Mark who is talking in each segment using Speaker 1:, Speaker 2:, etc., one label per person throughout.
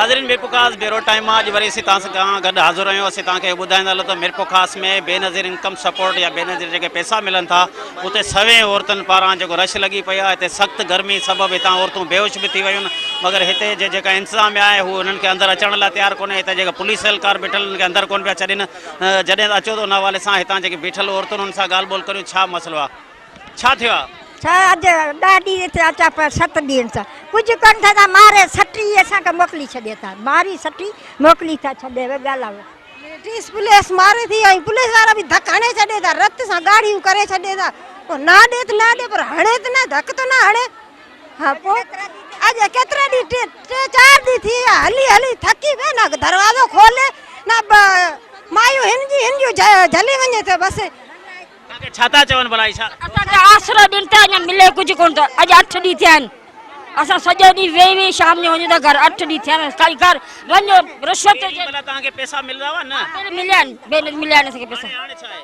Speaker 1: ناظرين Mirpurkhas bureau time مان اڄ وري اسين توهان سان گڏ حاضر آهيون. اسين توهان کي اهو ٻڌائيندا هلون ته ميرپورخاص ۾ بينظير انڪم سپورٽ يا بينظير جيڪي پئسا ملن ٿا اتي سوين عورتن پاران جيڪو رش لڳي پئي آهي. هتي سخت گرمي سبب هتان عورتون بيهوش به ٿي ويون مگر هتي جي جيڪا انتظاميا آهي هو انهن کي اندر اچڻ لاء تيار ڪونهي. هتي جيڪا پوليس اهلڪار بيٺل انهن کي اندر ڪونه پيا ڇڏين. جڏهن ته اچو ته ان حوالي سان هتان جيڪي بيٺل عورتن انهن سان ڳالهه ٻولهه ڪريون ڇا مسئلو آهي ڇا ٿيو آهي؟
Speaker 2: ڇا اڄ ڏهه ڏينهن ٿيا اچان پيا ست ڏينهن سان ڪجهه ڪن ٿا ته ماري سٽي اسان کي موڪلي ڇڏي ٿا ماري سٽي موڪلي ٿا ڇڏي ڳالهايو.
Speaker 3: ليڊيز پوليس ماري ٿي ۽ پوليس وارا به ڌڪ هڻي ڇڏي ٿا رت سان ڳاڙهيون ڪري ڇڏي ٿا پوء نه ڏي ته نه ڏي پر هڻي ته نه ڌڪ ته نه هڻي ها پوء اڄ ڪيترا ڏينهن ٽي ٽي چار ڏينهن ٿي ويا هلي هلي ٿڪي پيا نه دروازو کولي نه مايون هن جي هن جون جهلي وڃي ٿو بس.
Speaker 1: توهان کي ڇا ٿا چون ڀلا هي ڇا.
Speaker 4: اسان کي آسرو ڏين ٿا اڃا ملي ڪجهه ڪونه ٿو اڄ اٺ ڏينهن ٿيا آهن اسان سڄو ڏينهن ويهي ويهي شام جو وڃون ٿا گهر اٺ ڏينهن ٿيا آهن ڪائي گهر وڃو رشوت جي
Speaker 1: ڀلا توهان کي پئسا ملندا هئا نه؟
Speaker 4: پهرين مليا آهن پهرين مليا آهن اسان کي پئسا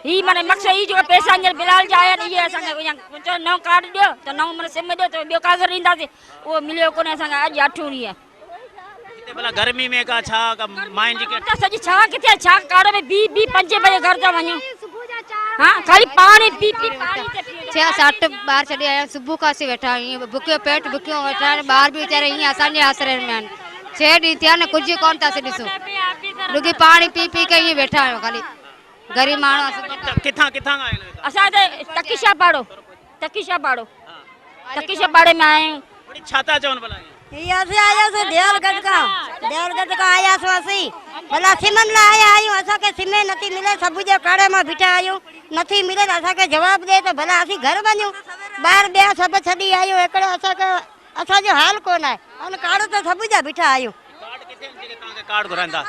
Speaker 4: هي معنی مقصد هي جيڪا پئسا هينئر بلال جا آيا آهن اهي اسان کي اڃا چون نئون ڪارڊ ڏيو ته نئون معنی سم ڏيو ته ٻيو ڪاغذ ڏينداسين اهو مليو ڪونهي اسان کي اڄ اٺون ڏينهن آهي.
Speaker 1: هتي ڀلا گرمي ۾ ڪا ڇا ڪا ماين جي
Speaker 4: ته سڄي ڇا ڪٿي ڇا ڪاڙ ۾ بي بي پنجين بجي گهر ٿا وڃون ها خالي پاڻي پي پي پاڻي ته پيو
Speaker 5: ڇهه ساٺ ٻار ڇڏي آيا آهيون صبح کان اسين ويٺا آهيون بکيو پيٽ بکيو ويٺا آهن ٻار به ويچارا ائين اسان جي آسري ۾ آهن ڇهه ڏينهن ٿيا آهن ڪجهه ڪونه ٿا اسين ڏسون رڳي پاڻي پي پي ڪري ائين ويٺا آهيون خالي غريب ماڻهو اسين
Speaker 1: ڪٿان ڪٿان کان آيا آهيو
Speaker 4: اسان ته تڪيشا پاڙو تڪيشا پاڙو تڪيشا پاڙي ۾ آيا آهيون.
Speaker 1: وري ڇا ٿا چون ڀلا هي.
Speaker 2: هي اسين آياسون ديول گڍ کان ديول گڍ کان آياسون اسين ڀلا سمن لاء آيا آهيون اسان کي سمي نٿي ملي سڀ جي ڪاڙهي مان بيٺا آهيون نٿي ملي ته اسان کي جواب ڏي ته ڀلا اسين گهر وڃون ٻار ٻيا سڀ ڇڏي آيون هڪڙو اسان کي اسان جو حال ڪونه آهي ان ڪاڙهو ته سڀ جا بيٺا آهيون.
Speaker 1: ڪارڊ ڪٿي آهن جيڪي توهان کي ڪارڊ گهرائن ٿا.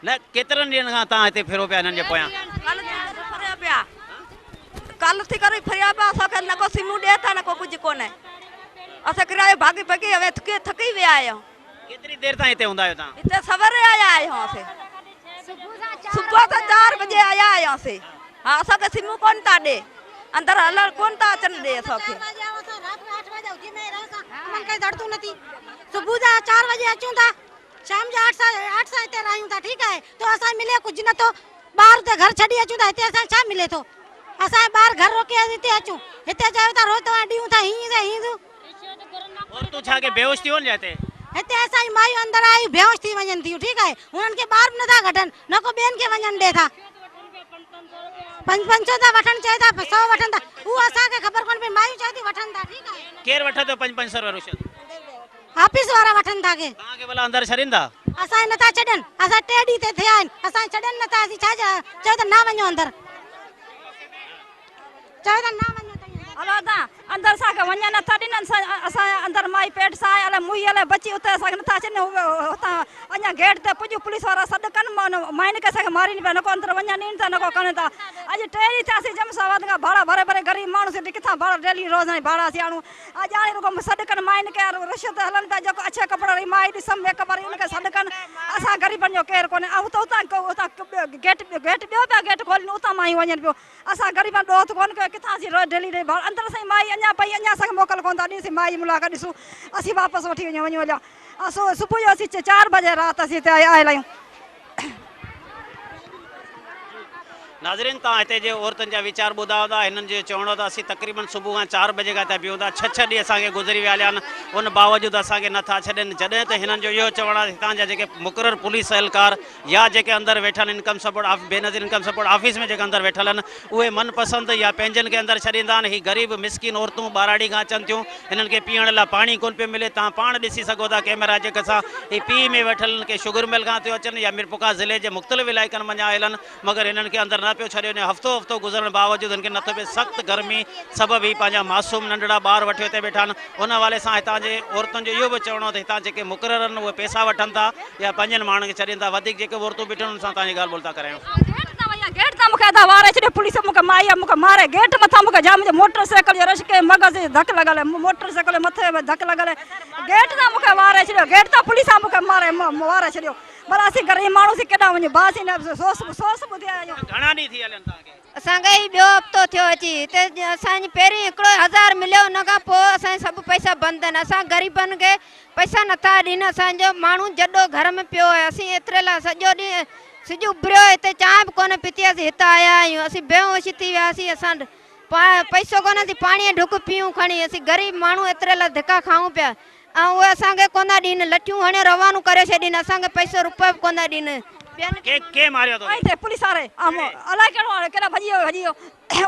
Speaker 1: نه ڪيترن ڏينهن کان توهان هتي ڦرو پيا هنن جي پويان.
Speaker 6: ڪالهه ٿي ڪري ڦريا پيا. ڪالهه ٿي ڪري ڦريا پيا اسان کي نه ڪو سمون ڏي ٿا نه ڪو ڪجهه ڪونهي. اسان ڪرايو ڀاڳي ڀڳي هوي ٿڪي ٿڪي ويا آهيون.
Speaker 1: ڪيتري دير تائين هتي هوندا آهيو توهان؟
Speaker 6: هتي سويري آيا آهيون اسين. صبح سان 4 بجي آيا آهيون اسين. ها اسان کي سمون ڪونه ٿا ڏي. اندر هلڻ ڪونه ٿا اچڻ ڏي اسان کي.
Speaker 3: صبح جا 4 بجي اچون ٿا شام جو آٺ سان آٺ سان هتي رهيون ٿا ٺيڪ آهي تو اسان ملي ڪجهه نه ٿو ٻار اتي گهر ڇڏي اچون ٿا هتي اسان ڇا ملي ٿو اسان ٻار گهر روڪي هتي اچون هتي چيو ٿا روز توهان ڏيون ٿا هين سان هين
Speaker 1: عورتون ڇا ڪي بيهوش ٿي وڃن هتي
Speaker 3: هتي اسان جي مايون اندر آيون بيهوش ٿي وڃن ٿيون ٺيڪ آهي هنن کي ٻار به نٿا ڪڍن نه ڪو ٻين کي وڃن ڏي ٿا پنج پنج سو ٿا وٺن چئي ٿا سو وٺن ٿا اهو اسان کي خبر ڪونه پئي مايون چئي ٿيون وٺن ٿا ٺيڪ آهي
Speaker 1: ڪير وٺي ٿو پنج پنج سو روپيا رشوت
Speaker 3: آفيس وارا وٺن ٿا ڪي.
Speaker 1: توهان کي ڀلا اندر ڇڏين ٿا؟
Speaker 3: اسان کي نٿا ڇڏين، اسان ٽي ڏينهن هتي ٿيا آهن، اسان کي ڇڏين نٿا، اسين ڇا چيو ته نه وڃو اندر، چيو ته نه وڃو توهين اندر.
Speaker 6: هلو ادا اندر اسان کي وڃڻ نٿا ڏين، اسان اندر مائي پيٽ سان آهي، الائي موئي الائي بچي، اتي اسان کي نٿا ڇڏين، هتان اڃا گيٽ تي پڄون پوليس وارا سڏ ڪن، مائين کي اسان کي مارين پيا، نه ڪو اندر وڃڻ ڏين ٿا نه ڪو ڪن ٿا، اڄ ٽي ڏينهن ٿيا اسين جم سواد کان ڀاڙا ڀري ڀري غريب ماڻهو سين ڪٿان ڀاڙا ڊيلي روزاني ڀاڙا اسين آڻون، اڄ آڻي رڳو سڏ ڪن ماين کي رشوت هلن پيا جيڪو اڇي ڪپڙا واري مائي ڏسم ميڪ اپ واري ان کي سڏ ڪن اسان غريبن جو ڪير ڪونهي ۽ اتان اتان گيٽ گيٽ ٻيو پيا گيٽ کولين اتان مايون وڃن پيو اسان غريبن ڏوهه ته ڪونه ڪيو ڪٿان اسين روز ڊيلي ڊيلي ڀاڙ اندر اسان جي مائي اڃا پئي اڃا اسان کي موڪل ڪونه ٿا ڏين اسين مائي ملاقات ڏسون اسين واپس وٺي وڃون وڃون هليا صبح جو اسين 4 بجي رات اسين هتي آيل آهيون.
Speaker 1: ناظرين توهان هتي جي عورتن جا ويچار ٻڌا هوندا هنن جو چوڻ هو ته اسين تقريبن صبح کان 4 بجي کان هتي بيهون ٿا ڇهه ڇهه ڏينهن اسان کي گذري ويا هليا آهن ان باوجود اسان کي نٿا ڇڏين جڏهن ته هنن جو اهو چوڻ آهي هتان جا جيڪي مقرر پوليس اهلڪار يا جيڪي اندر ويٺل income support Benazir income support office ۾ جيڪي اندر ويٺل آهن اهي من پسند يا پنهنجن کي اندر ڇڏيندا آهن هي غريب مسڪين عورتون ٻهراڙي کان اچن ٿيون هنن کي پيئڻ لاء پاڻي ڪونه پيو ملي، توهان پاڻ ڏسي سگهو ٿا ڪئميرا جي کسان هي پي ۾ ويٺل هنن کي شگر مل کان ٿيو اچن يا ميرپورخاص ضلعي جي مختلف علائقن منجهان آيل آهن مگر هنن کي اندر نه پيو ڇڏيو وڃي هفتو هفتو گذرڻ باوجود هن کي نٿو پئي سخت گرمي سبب هي پنهنجا معصوم ننڍڙا ٻار وٺيو هتي ويٺا آهن ان حوالي سان هتان جي عورتن جو اهو به چوڻ هو ته هتان جيڪي مقرر آهن اهي پئسا وٺن ٿا يا پنهنجن ماڻهن کي ڇڏين ٿا وڌيڪ جيڪي به عورتون بيٺل آهن انهن سان توهان جي ڳالهه ٻولهه ٿا ڪرايون.
Speaker 6: گيٽ تان وئي آهيان گيٽ تان مونکي ادا واري ڇڏيو پوليس مونکي مائي آ مونکي ماري گيٽ مٿان مونکي جا منهنجي موٽر سائيڪل جو رش ڪنهن مغز جي ڌڪ لڳل آهي موٽر سائيڪل جي مٿي ۾ ڌڪ لڳل آهي گيٽ تان مونکي واري ڇڏيو گيٽ تان پوليس مونکي ماري واري ڇڏيو ڀلا اسين غريب ماڻهو اسين ڪيڏانهن وڃون با اسين سوس سوس ٻڌي آيا آهيون.
Speaker 1: گهڻا ڏينهن ٿي هليا آهن توهان کي؟
Speaker 7: اسان کي هي ٻيو هفتو ٿيو اچي هتي. اسان جي پهرين هڪڙو هزار مليو، ان کان پوء اسان جا سڀ پئسا بند آهن. اسان غريبن کي پئسا نٿا ڏين. اسان جو ماڻهو جڏو گهر ۾ پيو آهي. اسين ايتري لاء سڄو ڏينهن سج اڀريو هتي چانهه به ڪونه پيتي. اسين هت آيا آهيون. اسين بيهوش ٿي وياسين. اسان پئسو ڪونه، اسين پاڻيء ڍڪ پيئون کڻي. اسين غريب ماڻهو ايتري لاء ڌڪا کائون پيا ۽ اهي اسان کي ڪونه ڏين. لٺيون هڻي روانو ڪري ڇڏين. اسان کي پئسو روپيو به ڪونه ڏين. ٻين
Speaker 1: ڪنهن ڪنهن ماريو توکي؟
Speaker 6: اتي پوليس واري الائي ڪهڙو وارو ڪيڏانهن ڀڄي ويو ڀڄي ويو.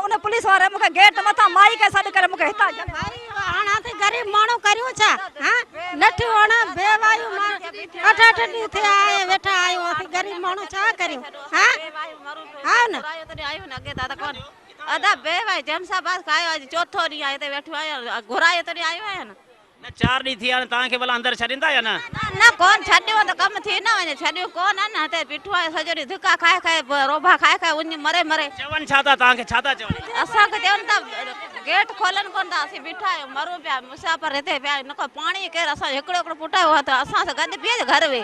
Speaker 6: ان پوليس واري مون کي گيٽ مٿان مائي کي سڏ ڪري مون کي هتان جهليو.
Speaker 3: هاڻ اسين غريب ماڻهو ڪريون ڇا؟ ها لٺيون هڻ بي وايون مار اٺ اٺ ڏينهن ٿيا آهي ويٺا آهيون. اسين غريب ماڻهو ڇا ڪريون؟ ها ها نه.
Speaker 8: ادا بي وائي جيمس آباد کان آيو اڄ چوٿون ڏينهن آهي هتي ويٺو آهيان گهرايو تڏهن آيو آهيان نه.
Speaker 1: نه چار ڏينهن ٿي ويا آهن توهان کي ڀلا اندر ڇڏيندا يا نه؟
Speaker 8: نه ڪون ڇڏيو ته ڪم ٿي نه وڃي ڇڏيو ڪون نه هتي بيٺو آهيان سڄو ڏينهن ڌڪا کائي کائي روڀا کائي کائي اڃ مري مري.
Speaker 1: چون ڇا ٿا توهان کي ڇا ٿا چون؟
Speaker 8: اسان کي چون ٿا گيٽ کولن ڪون ٿا اسين بيٺا آهيون مرون پيا مسافر هتي پيا آهيون نڪو پاڻي ڪير اسان جو هڪڙو هڪڙو پٽ آهي اهو ته اسان سان گڏ بيهي گهر وي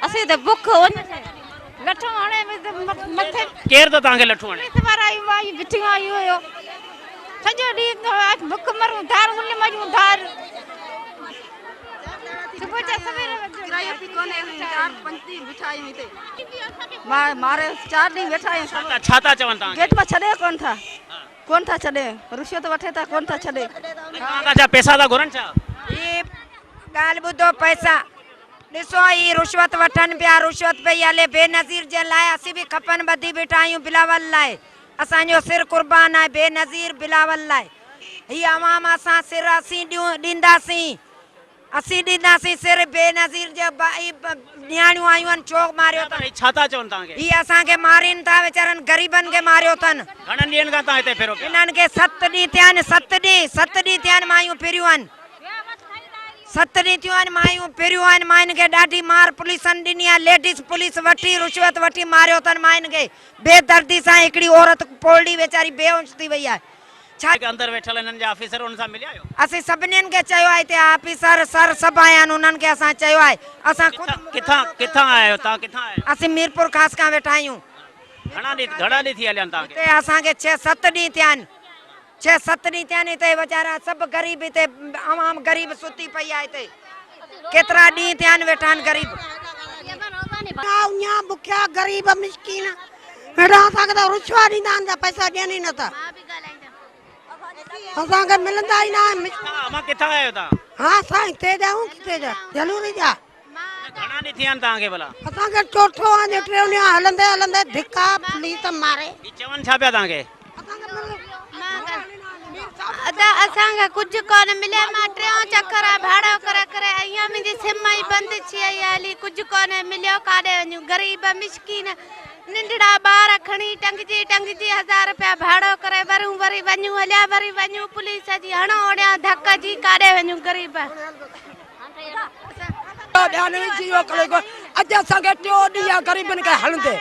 Speaker 8: اسين ته بک اڃ
Speaker 3: لٺون هڻي مٿي.
Speaker 1: ڪير ٿو توهان کي لٺون هڻي؟
Speaker 3: پوليس وارا آيون آيون بيٺيون آيون هيو سڄو ڏينهن بک مرون ڌار ان مريون ڌار صبح جا سوير
Speaker 6: ڪرايو به ڪونهي اسين چار پنج ڏينهن بيٺا آهيون هتي ماري چار ڏينهن ويٺا آهيون.
Speaker 1: ڇا ٿا چون توهان کي؟
Speaker 6: گيٽ مان ڇڏي ڪون ٿا ڪون ٿا ڇڏي رشوت وٺي ٿا ڪون ٿا ڇڏي.
Speaker 1: توهان کان ڇا پئسا ٿا گهرن ڇا؟
Speaker 9: هي ڳالهه ٻڌو پئسا ڏسو هي رشوت وٺن پيا رشوت پئي هلي بينظير جي لاء اسين به کفن ٻڌي بيٺا آهيون بلاول لاء اسان جو سر قربان آهي بينظير بلاول لاء هي عوام اسان سر اسين ڏيون ڏينداسين اسين ڏينداسين سر بينظير جي هي نياڻيون آيون آهن ڇو ماريو اٿن
Speaker 1: هي ڇا ٿا چون توهان کي؟
Speaker 9: هي اسان کي مارين ٿا ويچارن غريبن کي ماريو اٿن.
Speaker 1: گهڻن ڏينهن کان توهان هتي ڦرو پيا؟
Speaker 9: انهن کي ست ڏينهن ٿيا آهن ست ڏينهن ست ڏينهن ٿيا آهن مايون ڦريون آهن. ست ڏينهن ٿيون آهن مايون ڦريون آهن ماين کي ڏاڍي مار پوليسن ڏني آهي ليڊيز پوليس وٺي رشوت وٺي ماريو اٿن ماين کي بي دردي سان هڪڙي عورت پوڙهي ويچاري بيهوش ٿي وئي آهي ڇا
Speaker 1: جيڪي اندر ويٺل هنن جا آفيسر انهن سان مليا آهيو؟
Speaker 9: اسين سڀنين کي چيو آهي هتي آفيسر سر سڀ آيا آهن انهن کي اسان چيو آهي اسان خود
Speaker 1: ڪٿان ڪٿان آيا آهيو توهان ڪٿان آيا آهيو؟
Speaker 9: اسين ميرپور خاص کان ويٺا آهيون.
Speaker 1: گهڻا ڏينهن گهڻا ڏينهن ٿي هليا آهن توهان کي؟
Speaker 9: هتي اسان کي ڇهه ست ڏينهن ٿيا آهن. ڇهه ست ڏينهن ٿيا آهن هتي ويچارا سڀ غريب هتي عوام غريب ستي پئي آهي هتي ڪيترا ڏينهن ٿيا آهن ويٺا آهن غريب.
Speaker 3: اڃا بکيا غريب مسڪين ويٺا اسان کي ته رشوت ڏيندا آهن ته پئسا ڏين ئي نٿا اسان کي ملندا ئي نه آهن.
Speaker 1: امان ڪٿان آيا آهيو توهان؟
Speaker 3: ها اسان هتي جا آهيون ڪٿي جا جلوري جا.
Speaker 1: گهڻا ڏينهن ٿيا آهن توهان کي ڀلا؟
Speaker 3: اسان کي چوٿون آهي جو ٽيون ڏينهن هلندي هلندي ڌڪا پوليس ماري.
Speaker 1: هي چون ڇا پيا توهان کي؟
Speaker 7: ادا اسان کي ڪجهه ڪونه مليو مان ٽيون چڪر آ ڀاڙو ڪري ڪري آئي آهيان منهنجي سم ئي بند ٿي وئي آهي هلي ڪجهه ڪونه مليو ڪاڏي وڃون غريب مسڪين ننڍڙا ٻار کڻي ٽنگجي ٽنگجي هزار رپيا ڀاڙو ڪري ورون وري وڃون هليا وري وڃون پوليس جي هڻو اڙيان ڌڪ جي ڪاڏي وڃون غريب.
Speaker 10: اڄ اسان کي ٽيون ڏينهن آهي غريبن کي هڻندي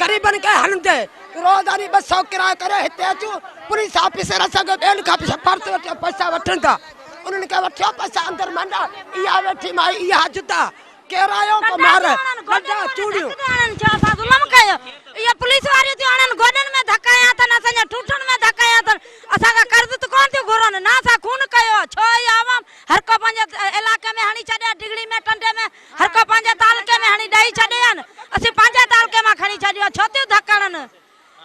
Speaker 10: غريبن کي هڻندي روزاني 200 ڪرايو ڪري هتي اچون پوليس آفيسر اسان کي ٻين کان به سفارش وٺي پئسا وٺن ٿا انهن کي وٺيو پئسا اندر منڊا اها ويٺي مائي اها جدا ڪير آيو ڪو مار ڏنڊا چوڙيون.
Speaker 6: ڇا اسان ظلم ڪيو اهي پوليس واريون ٿيون هڻن گوڏن ۾ ڌڪ هنيا اٿن اسان جا ٺونٺن ۾ ڌڪ هنيا اٿن اسان کان قرض ته ڪونه ٿيون گهرن نه اسان خون ڪيو آهي ڇو اهي عوام هر ڪو پنهنجي علائقي ۾ هڻي ڇڏي ها ڊگهڙي ۾ ٽنڊي ۾ هر ڪو پنهنجي تعلقي ۾ هڻي ڏئي ڇڏي ها نه اسين پنهنجي تعلقي مان کڻي ڇڏيو ها ڇو ٿيون ڌڪ هڻن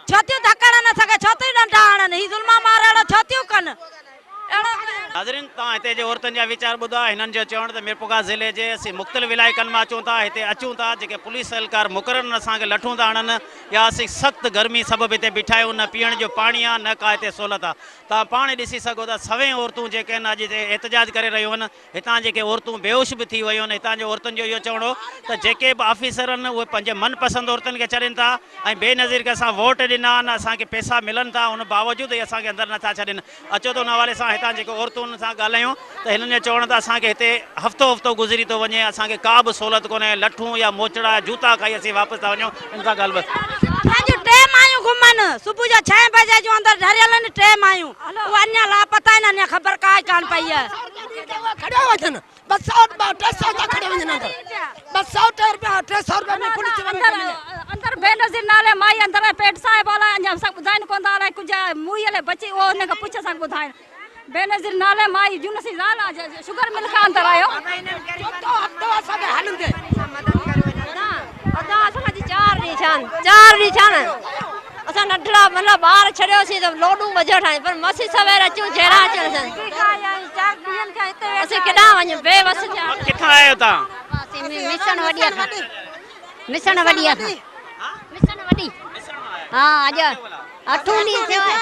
Speaker 6: ڇو ٿيون ڌڪ هڻن اسان کي ڇو ٿيون ڏنڊا هڻن هي ظلما مار اهڙو ڇو ٿيون ڪن اهڙو.
Speaker 1: ناظرين توهان هتي جي عورتن جا ويچار ٻڌا هنن جو چوڻ ته ميرپورخاص ضلعي جي اسين مختلف علائقن مان اچون ٿا هتي اچون ٿا جيڪي پوليس اهلڪار مقرر آهن اسان کي لٺون ٿا هڻن يا اسين سخت گرمي سبب هتي بيٺا آهيون نه پيئڻ جو پاڻي آهي نه ڪا هتي سهولت آهي توهان پاڻ ئي ڏسي سگهو ٿا سوين عورتون جيڪي آهن اڄ هتي احتجاج ڪري رهيون آهن هتان جيڪي عورتون بيهوش به ٿي ويون آهن هتان جي عورتن جو اهو چوڻ هو ته جيڪي به آفيسر آهن اهي پنهنجي من پسند عورتن کي ڇڏين ٿا ۽ بينظير کي اسان ووٽ ڏنا آهن اسان کي پئسا ملن ٿا ان باوجود اهي اسان کي اندر نٿا ڇڏين اچو ته ان حوالي سان هتان جيڪي عورتون انهن سان ڳالهايون ته هنن جو چوڻ ته اسان کي هتي هفتو هفتو گذري ٿو وڃي اسان کي ڪا به سهولت ڪونهي لٺون يا موچڙا يا جوتا کائي اسين واپس ٿا وڃون ان سان ڳالهه
Speaker 6: اسان جون ٽي مايون گم آهن صبح جو ڇهين بجي جون اندر ڍريل آهن ٽي مايون اهي اڃا لاپتا آهن اڃا خبر ڪائي ڪانه پئي آهي.
Speaker 10: کڙيا وڃن 200 رپيا 300 ٿا کڙيا وڃن اندر 200 ٽي رپيا 300 رپيا ۾ پوليس وارن کي ملي.
Speaker 6: اندر بينظير نالي مائي اندر ۾ پيٽ سان آهي الائي اڃا اسان کي ٻڌائين ڪونه ٿا الائي ڪجهه آهي موئي الائي بچي اهو هن کان پڇ اسان کي ٻڌائين بينظير نالي مائي جون اسين زال آ شگر مل کان اندر آيو.
Speaker 10: چوٿون هفتو اسان کي هلندي.
Speaker 2: ادا اسان کي اڄ چار ڏينهن ٿيا آهن چار ڏينهن ٿيا آهن اسان ننڍڙا مطلب ٻار ڇڏيوسين ته لوڏون ٻڌيو ويٺا آهيون پر مسي سوير اچون جهڙا اچون اسان اسين ڪيڏانهن وڃون بي وس ٿيا آهيون.
Speaker 1: ڪٿان آيا آهيو توهان؟
Speaker 5: مسڻ وڏي کان مسڻ وڏي کان مسڻ وڏي ها اڄ اٺون ڏينهن ٿيو آهي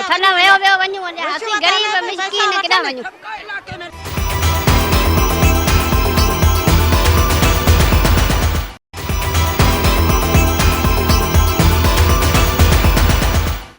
Speaker 5: ٺل ويو ويو وڃون اڃا اسين غريب مسڪين ڪيڏانهن وڃون.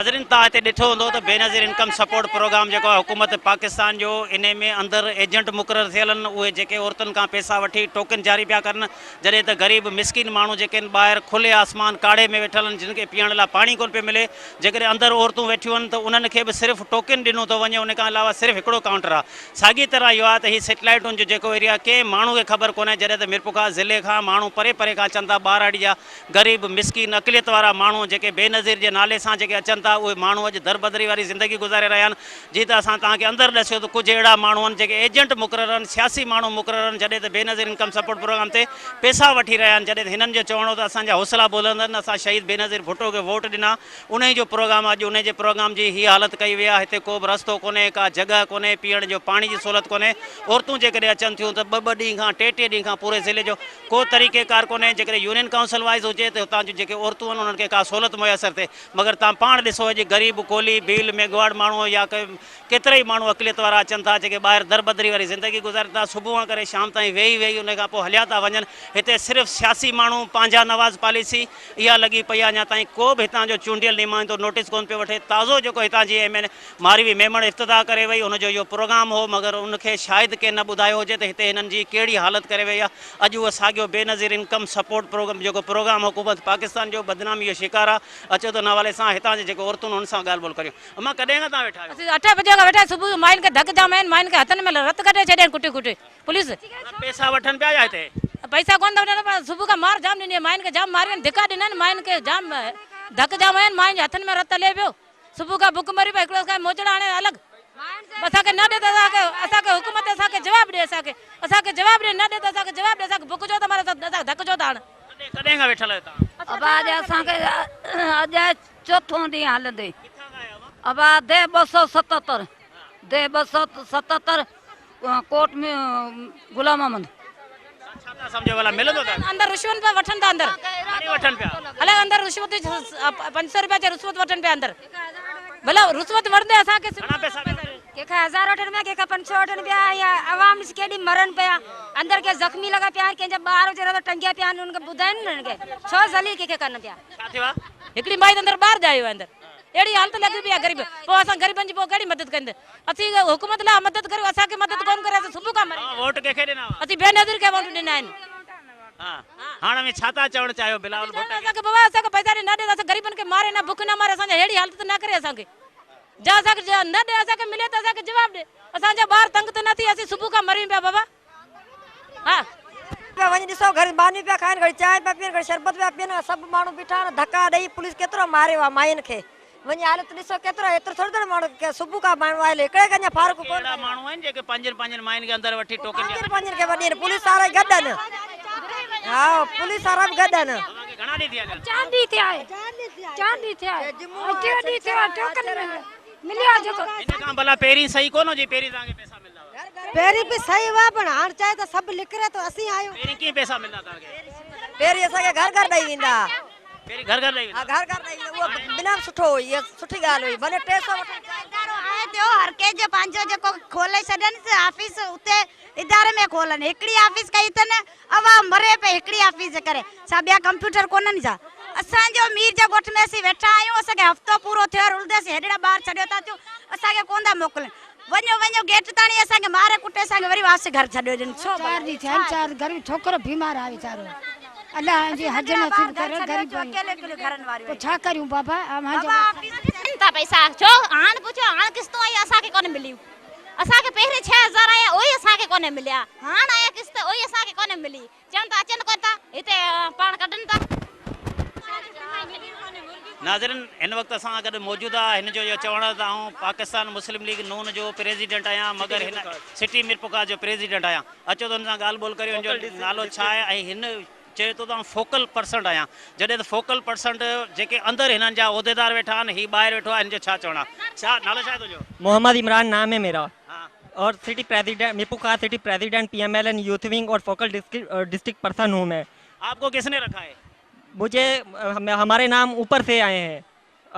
Speaker 1: ناظرين توهان هتي ڏٺو هوندو ته بينظير انڪم سپورٽ پروگرام جيڪو آهي حڪومت پاڪستان جو انهي ۾ اندر ايجنٽ مقرر ٿيل آهن اهي جيڪي عورتن کان پئسا وٺي ٽوڪن جاري پيا ڪرن جڏهن ته غريب مسڪين ماڻهو جيڪي آهن ٻاهر کلي آسمان ڪاڙهي ۾ ويٺل آهن جن کي پيئڻ لاء پاڻي ڪونه پيو ملي جيڪڏهن اندر عورتون ويٺيون آهن ته انهن کي به صرف ٽوڪن ڏنو ٿو وڃي ان کان علاوه صرف هڪڙو ڪائونٽر آهي ساڳي طرح اهو آهي ته هي سيٽلائيٽن جو جيڪو ايريا آهي ڪنهن ماڻهو کي خبر ڪونهي جڏهن ته ميرپورخاص ضلعي کان ماڻهو پري پري کان اچن ٿا ٻهراڙي جا غريب، مسڪين، اقليت وارا ماڻهو جيڪي بينظير جي نالي سان جيڪي اچن ٿا اهي ماڻهو اڄ دربدري واري زندگي گذاري رهيا آهن جيئن ته اسان توهان کي اندر ڏسيو ته ڪجهه اهڙا ماڻهو آهن جيڪي ايجنٽ مقرر آهن سياسي ماڻهو مقرر آهن جڏهن ته بينظير انڪم سپورٽ پروگرام تي پئسا وٺي رهيا آهن جڏهن ته هنن جو چوڻ هو ته اسان جا حوصلا بلند آهن اسان شهيد بينظير ڀٽو کي ووٽ ڏنا انهي جو پروگرام اڄ انهي جي پروگرام جي هي حالت ڪئي وئي آهي هتي ڪو به رستو ڪونهي ڪا جڳهه ڪونهي پيئڻ جو پاڻي جي سهولت ڪونهي عورتون جيڪڏهن اچن ٿيون ته ٻه ٻه ڏينهن کان ٽي ٽي ڏينهن کان پوري ضلعي جو ڪو طريقي ڪار ڪونهي، جيڪڏهن يونين ڪائونسل وائيز هجي ته هتان جون جيڪي عورتون آهن انهن کي ڪا سهولت ميسر ٿئي مگر توهان پاڻ ڏسو اڄ غريب ڪولهي، ڀيل، ميگهواڙ ماڻهو يا ڪيترائي ماڻهو اقليت وارا اچن ٿا جيڪي ٻاهر دربدري واري زندگي گذارين ٿا صبح کان ڪري شام تائين ويهي ويهي ان کان پوء هليا ٿا وڃن هتي صرف سياسي ماڻهو پنهنجا نواز پاليسي اها لڳي پئي آهي اڃا تائين ڪو به هتان جو چونڊيل نمائندو نوٽيس ڪونه پيو وٺي تازو جيڪو هتان جي ايم اين ماروي ميمڻ افتتاح ڪري وئي ان جو اهو پروگرام هو مگر ان کي شايد ڪنهن نه ٻڌايو هجي ته هتي هنن جي ڪهڙي حالت ڪري وئي آهي اڄ اهو ساڳيو بينظير انڪم سپورٽ پروگرام جيڪو پروگرام حڪومت پاڪستان جو بدنامي جو شڪار آهي اچو ته ان حوالي سان هتان جي جيڪي عورتون انهن سان ڳالهه ٻولهه ڪريون امان ڪڏهن کان توهان ويٺا آهيو؟
Speaker 11: اسين اٺين بجي کان ويٺا آهيون صبح جو ماين کي ڌڪ جام آهن ماين کي هٿن ۾ رت ڪڍي ڇڏيا آهن ڪٽي ڪٽي پوليس.
Speaker 1: پئسا وٺن پيا يا هتي؟
Speaker 11: پئسا ڪونه ٿا وٺن پر صبح کان مار جام ڏني آهي ماين کي جام ماريو آهن ڌڪا ڏنا آهن ماين کي جام ڌڪ جام آهن ماين جي هٿن ۾ رت هلي پيو. صبح کان بک مري پئي هڪڙو اسان کي موچڙا هڻي الڳ اسان کي نه ڏي ته اسان کي اسان کي حڪومت اسان کي جواب ڏي اسان کي اسان کي جواب ڏي نه ڏي ته اسان کي جواب ڏي اسان کي بک جو ته ماري اسان کي ڌڪ جو ٿا هڻ.
Speaker 1: ڪڏهن کان ويٺل آهيو توهان؟
Speaker 12: ابا اڄ اسان کي اڄ چوٿون ڏينهن هلندي ابا the 277 the 277 ڪوٽ ۾ غلام محمد.
Speaker 1: ڇا ٿا سمجهو ڀلا ملندو ته؟
Speaker 11: اندر رشوت پيا وٺن ٿا اندر.
Speaker 1: گهڻي وٺن پيا؟
Speaker 11: الائي اندر رشوت 500 روپيا چي رشوت وٺن پيا اندر. ڀلا رشوت وٺندي اسان کي.
Speaker 1: گهڻا پئسا پيا وٺن؟
Speaker 2: ڪنهن کان هزار وٺن پيا ڪنهن کان 500 وٺن پيا ۽ عوام ڏس ڪيڏي مرن پيا اندر ڪي زخمي لڳا پيا آهن ڪنهن جا ٻار ويچارا ته ٽنگيا پيا آهن انهن کي ٻڌائن نه انهن کي ڇو ذليل ڪنهن کي ڪن پيا.
Speaker 1: ڇا ٿيو آهي؟
Speaker 11: هڪڙي مائي ته اندر ٻار ڄايو آهي اندر. اهڙي حالت لڳي پئي آهي غريب پوء اسان غريبن جي پوء ڪهڙي مدد ڪندي اسين حڪومت لاء مدد ڪريو اسان کي مدد ڪون ڪري اسين صبح کان مري
Speaker 1: توهان ووٽ ڪنهن کي ڏنا هئا؟
Speaker 11: اسين بينظير کي ووٽ ڏنا آهن.
Speaker 1: ها هاڻ اوهين ڇا ٿا چوڻ چاهيو بلاول ڀٽو کي؟
Speaker 11: اسان کي بابا اسان کي پئسا ڏي نه ڏي ته اسان غريبن کي ماري نه بک نه ماري اسان جي اهڙي حالت نه ڪري اسان کي جا اسان کي نه ڏي اسان کي ملي ته اسان کي جواب ڏي اسان جا ٻار تنگ ته نه ٿي اسين صبح کان مريون پيا بابا. ها.
Speaker 2: پيا وڃي ڏسو گهڙي ماني پيا کائن گهڙي چانهه پيا پيئن گهڙي شربت پيا پيئن سڀ ماڻهو بيٺا آهن ڌڪا ڏئي پوليس ڪيترو ماريو آهي ماين کي وڃي حالت ڏسو ڪيترو ايترو ٿوري ٿوري ماڻهو صبح کان ماڻهو آيل هڪڙي کي اڃا فارغ ڪونه
Speaker 1: اهڙا ماڻهو آهن جيڪي پنهنجن پنهنجن ماين کي اندر وٺي ٽوڪن ڏين.
Speaker 2: پنهنجن پنهنجن کي وٺي پوليس وارا گڏ آهن ها پوليس وارا به گڏ آهن.
Speaker 1: اوهان کي گهڻا ڏينهن ٿيا آهن؟
Speaker 13: چار ڏينهن ٿيا آهي چار ڏينهن ٿيا آهي ٽي ڏينهن ٿيو آهي ٽوڪن مليو آهي جيڪو.
Speaker 1: هن کان ڀلا پهرين صحيح ڪونه هجي پهرين توهان کي پئسا ملندا هئا.
Speaker 3: پهرين به صحيح هئا پر هاڻ چاهي ته سڀ نڪري ته اسين آهيون.
Speaker 1: پهرين ڪيئن پئسا ملندا توهان کي؟
Speaker 2: پهرين اسان کي گهر گهر ڏئي ويندا ها.
Speaker 1: پهرين گهر گهر ڏئي ويندا.
Speaker 2: ها گهر گهر ڏئي ويندا اهو بنا به سٺو هو اها سٺي ڳالهه هئي ڀلي 300 وٺن.
Speaker 14: ادارو آهي ٿيو هر ڪنهن جو پنهنجو جيڪو کولي ڇڏن آفيس اتي اداري ۾ کولن هڪڙي آفيس ڪئي اٿن عوام مري پئي هڪڙي آفيس جي ڪري ڇا ٻيا ڪمپيوٽر ڪونهن ڇا اسان جو مير جي ڳوٺ ۾ اسين ويٺا آهيون اسان کي هفتو پورو ٿيو آهي رلندي اسين هيڏڙا ٻار ڇڏيو ٿا اچون اسان کي ڪونه ٿا موڪلن وڃو وڃو گيٽ تاڻي اسان کي ماري ڪٽي اسان کي وري واپس گهر ڇڏيو ڏين ڇو
Speaker 13: چار ڏينهن ٿيا آهن چار گهر ۾ ڇوڪرو بيمار آهي ويچارو الله جي حج نصيب ڪري غريب آهيون پوء ڇا ڪريون بابا اوهان جا
Speaker 15: ڏين ٿا پئسا ڇو هاڻ پڇو هاڻ قسطون آيون اسان کي ڪونه مليون اسان کي پهرين 6000 آيا اهي اسان کي ڪونه مليا هاڻ آيا قسط اهي اسان کي ڪونه ملي چون ٿا اچن ڪونه ٿا هتي پاڻ ڪڍن ٿا.
Speaker 1: ناظرين هن وقت اسان سان گڏ موجود آهي هن جو اهو چوڻ آهي ته آئون پاڪستان مسلم ليگ نون جو پريزيڊنٽ آهيان مگر هن سٽي ميرپورخاص جو پريزيڊنٽ آهيان اچو ته هن سان ڳالهه ٻولهه ڪريون هن جو نالو ڇا آهي ۽ هن چئي ٿو ته آئون فوڪل پرسنٽ آهيان جڏهن ته فوڪل پرسنٽ جيڪي اندر هنن جا عهديدار ويٺا آهن هي ٻاهر ويٺو آهي هن جو ڇا چوڻ آهي ڇا نالو ڇا آهي تنهنجو؟
Speaker 16: محمد عمران نام هي ميرا اور city president Mirpurkhas city president P M L N youth wing اور فوڪل ڊسٽرڪٽ پرسن هون مين.
Speaker 1: آپ کو کس ني رکها هي؟
Speaker 16: مجهي هماري نام اوپر سي آئي هين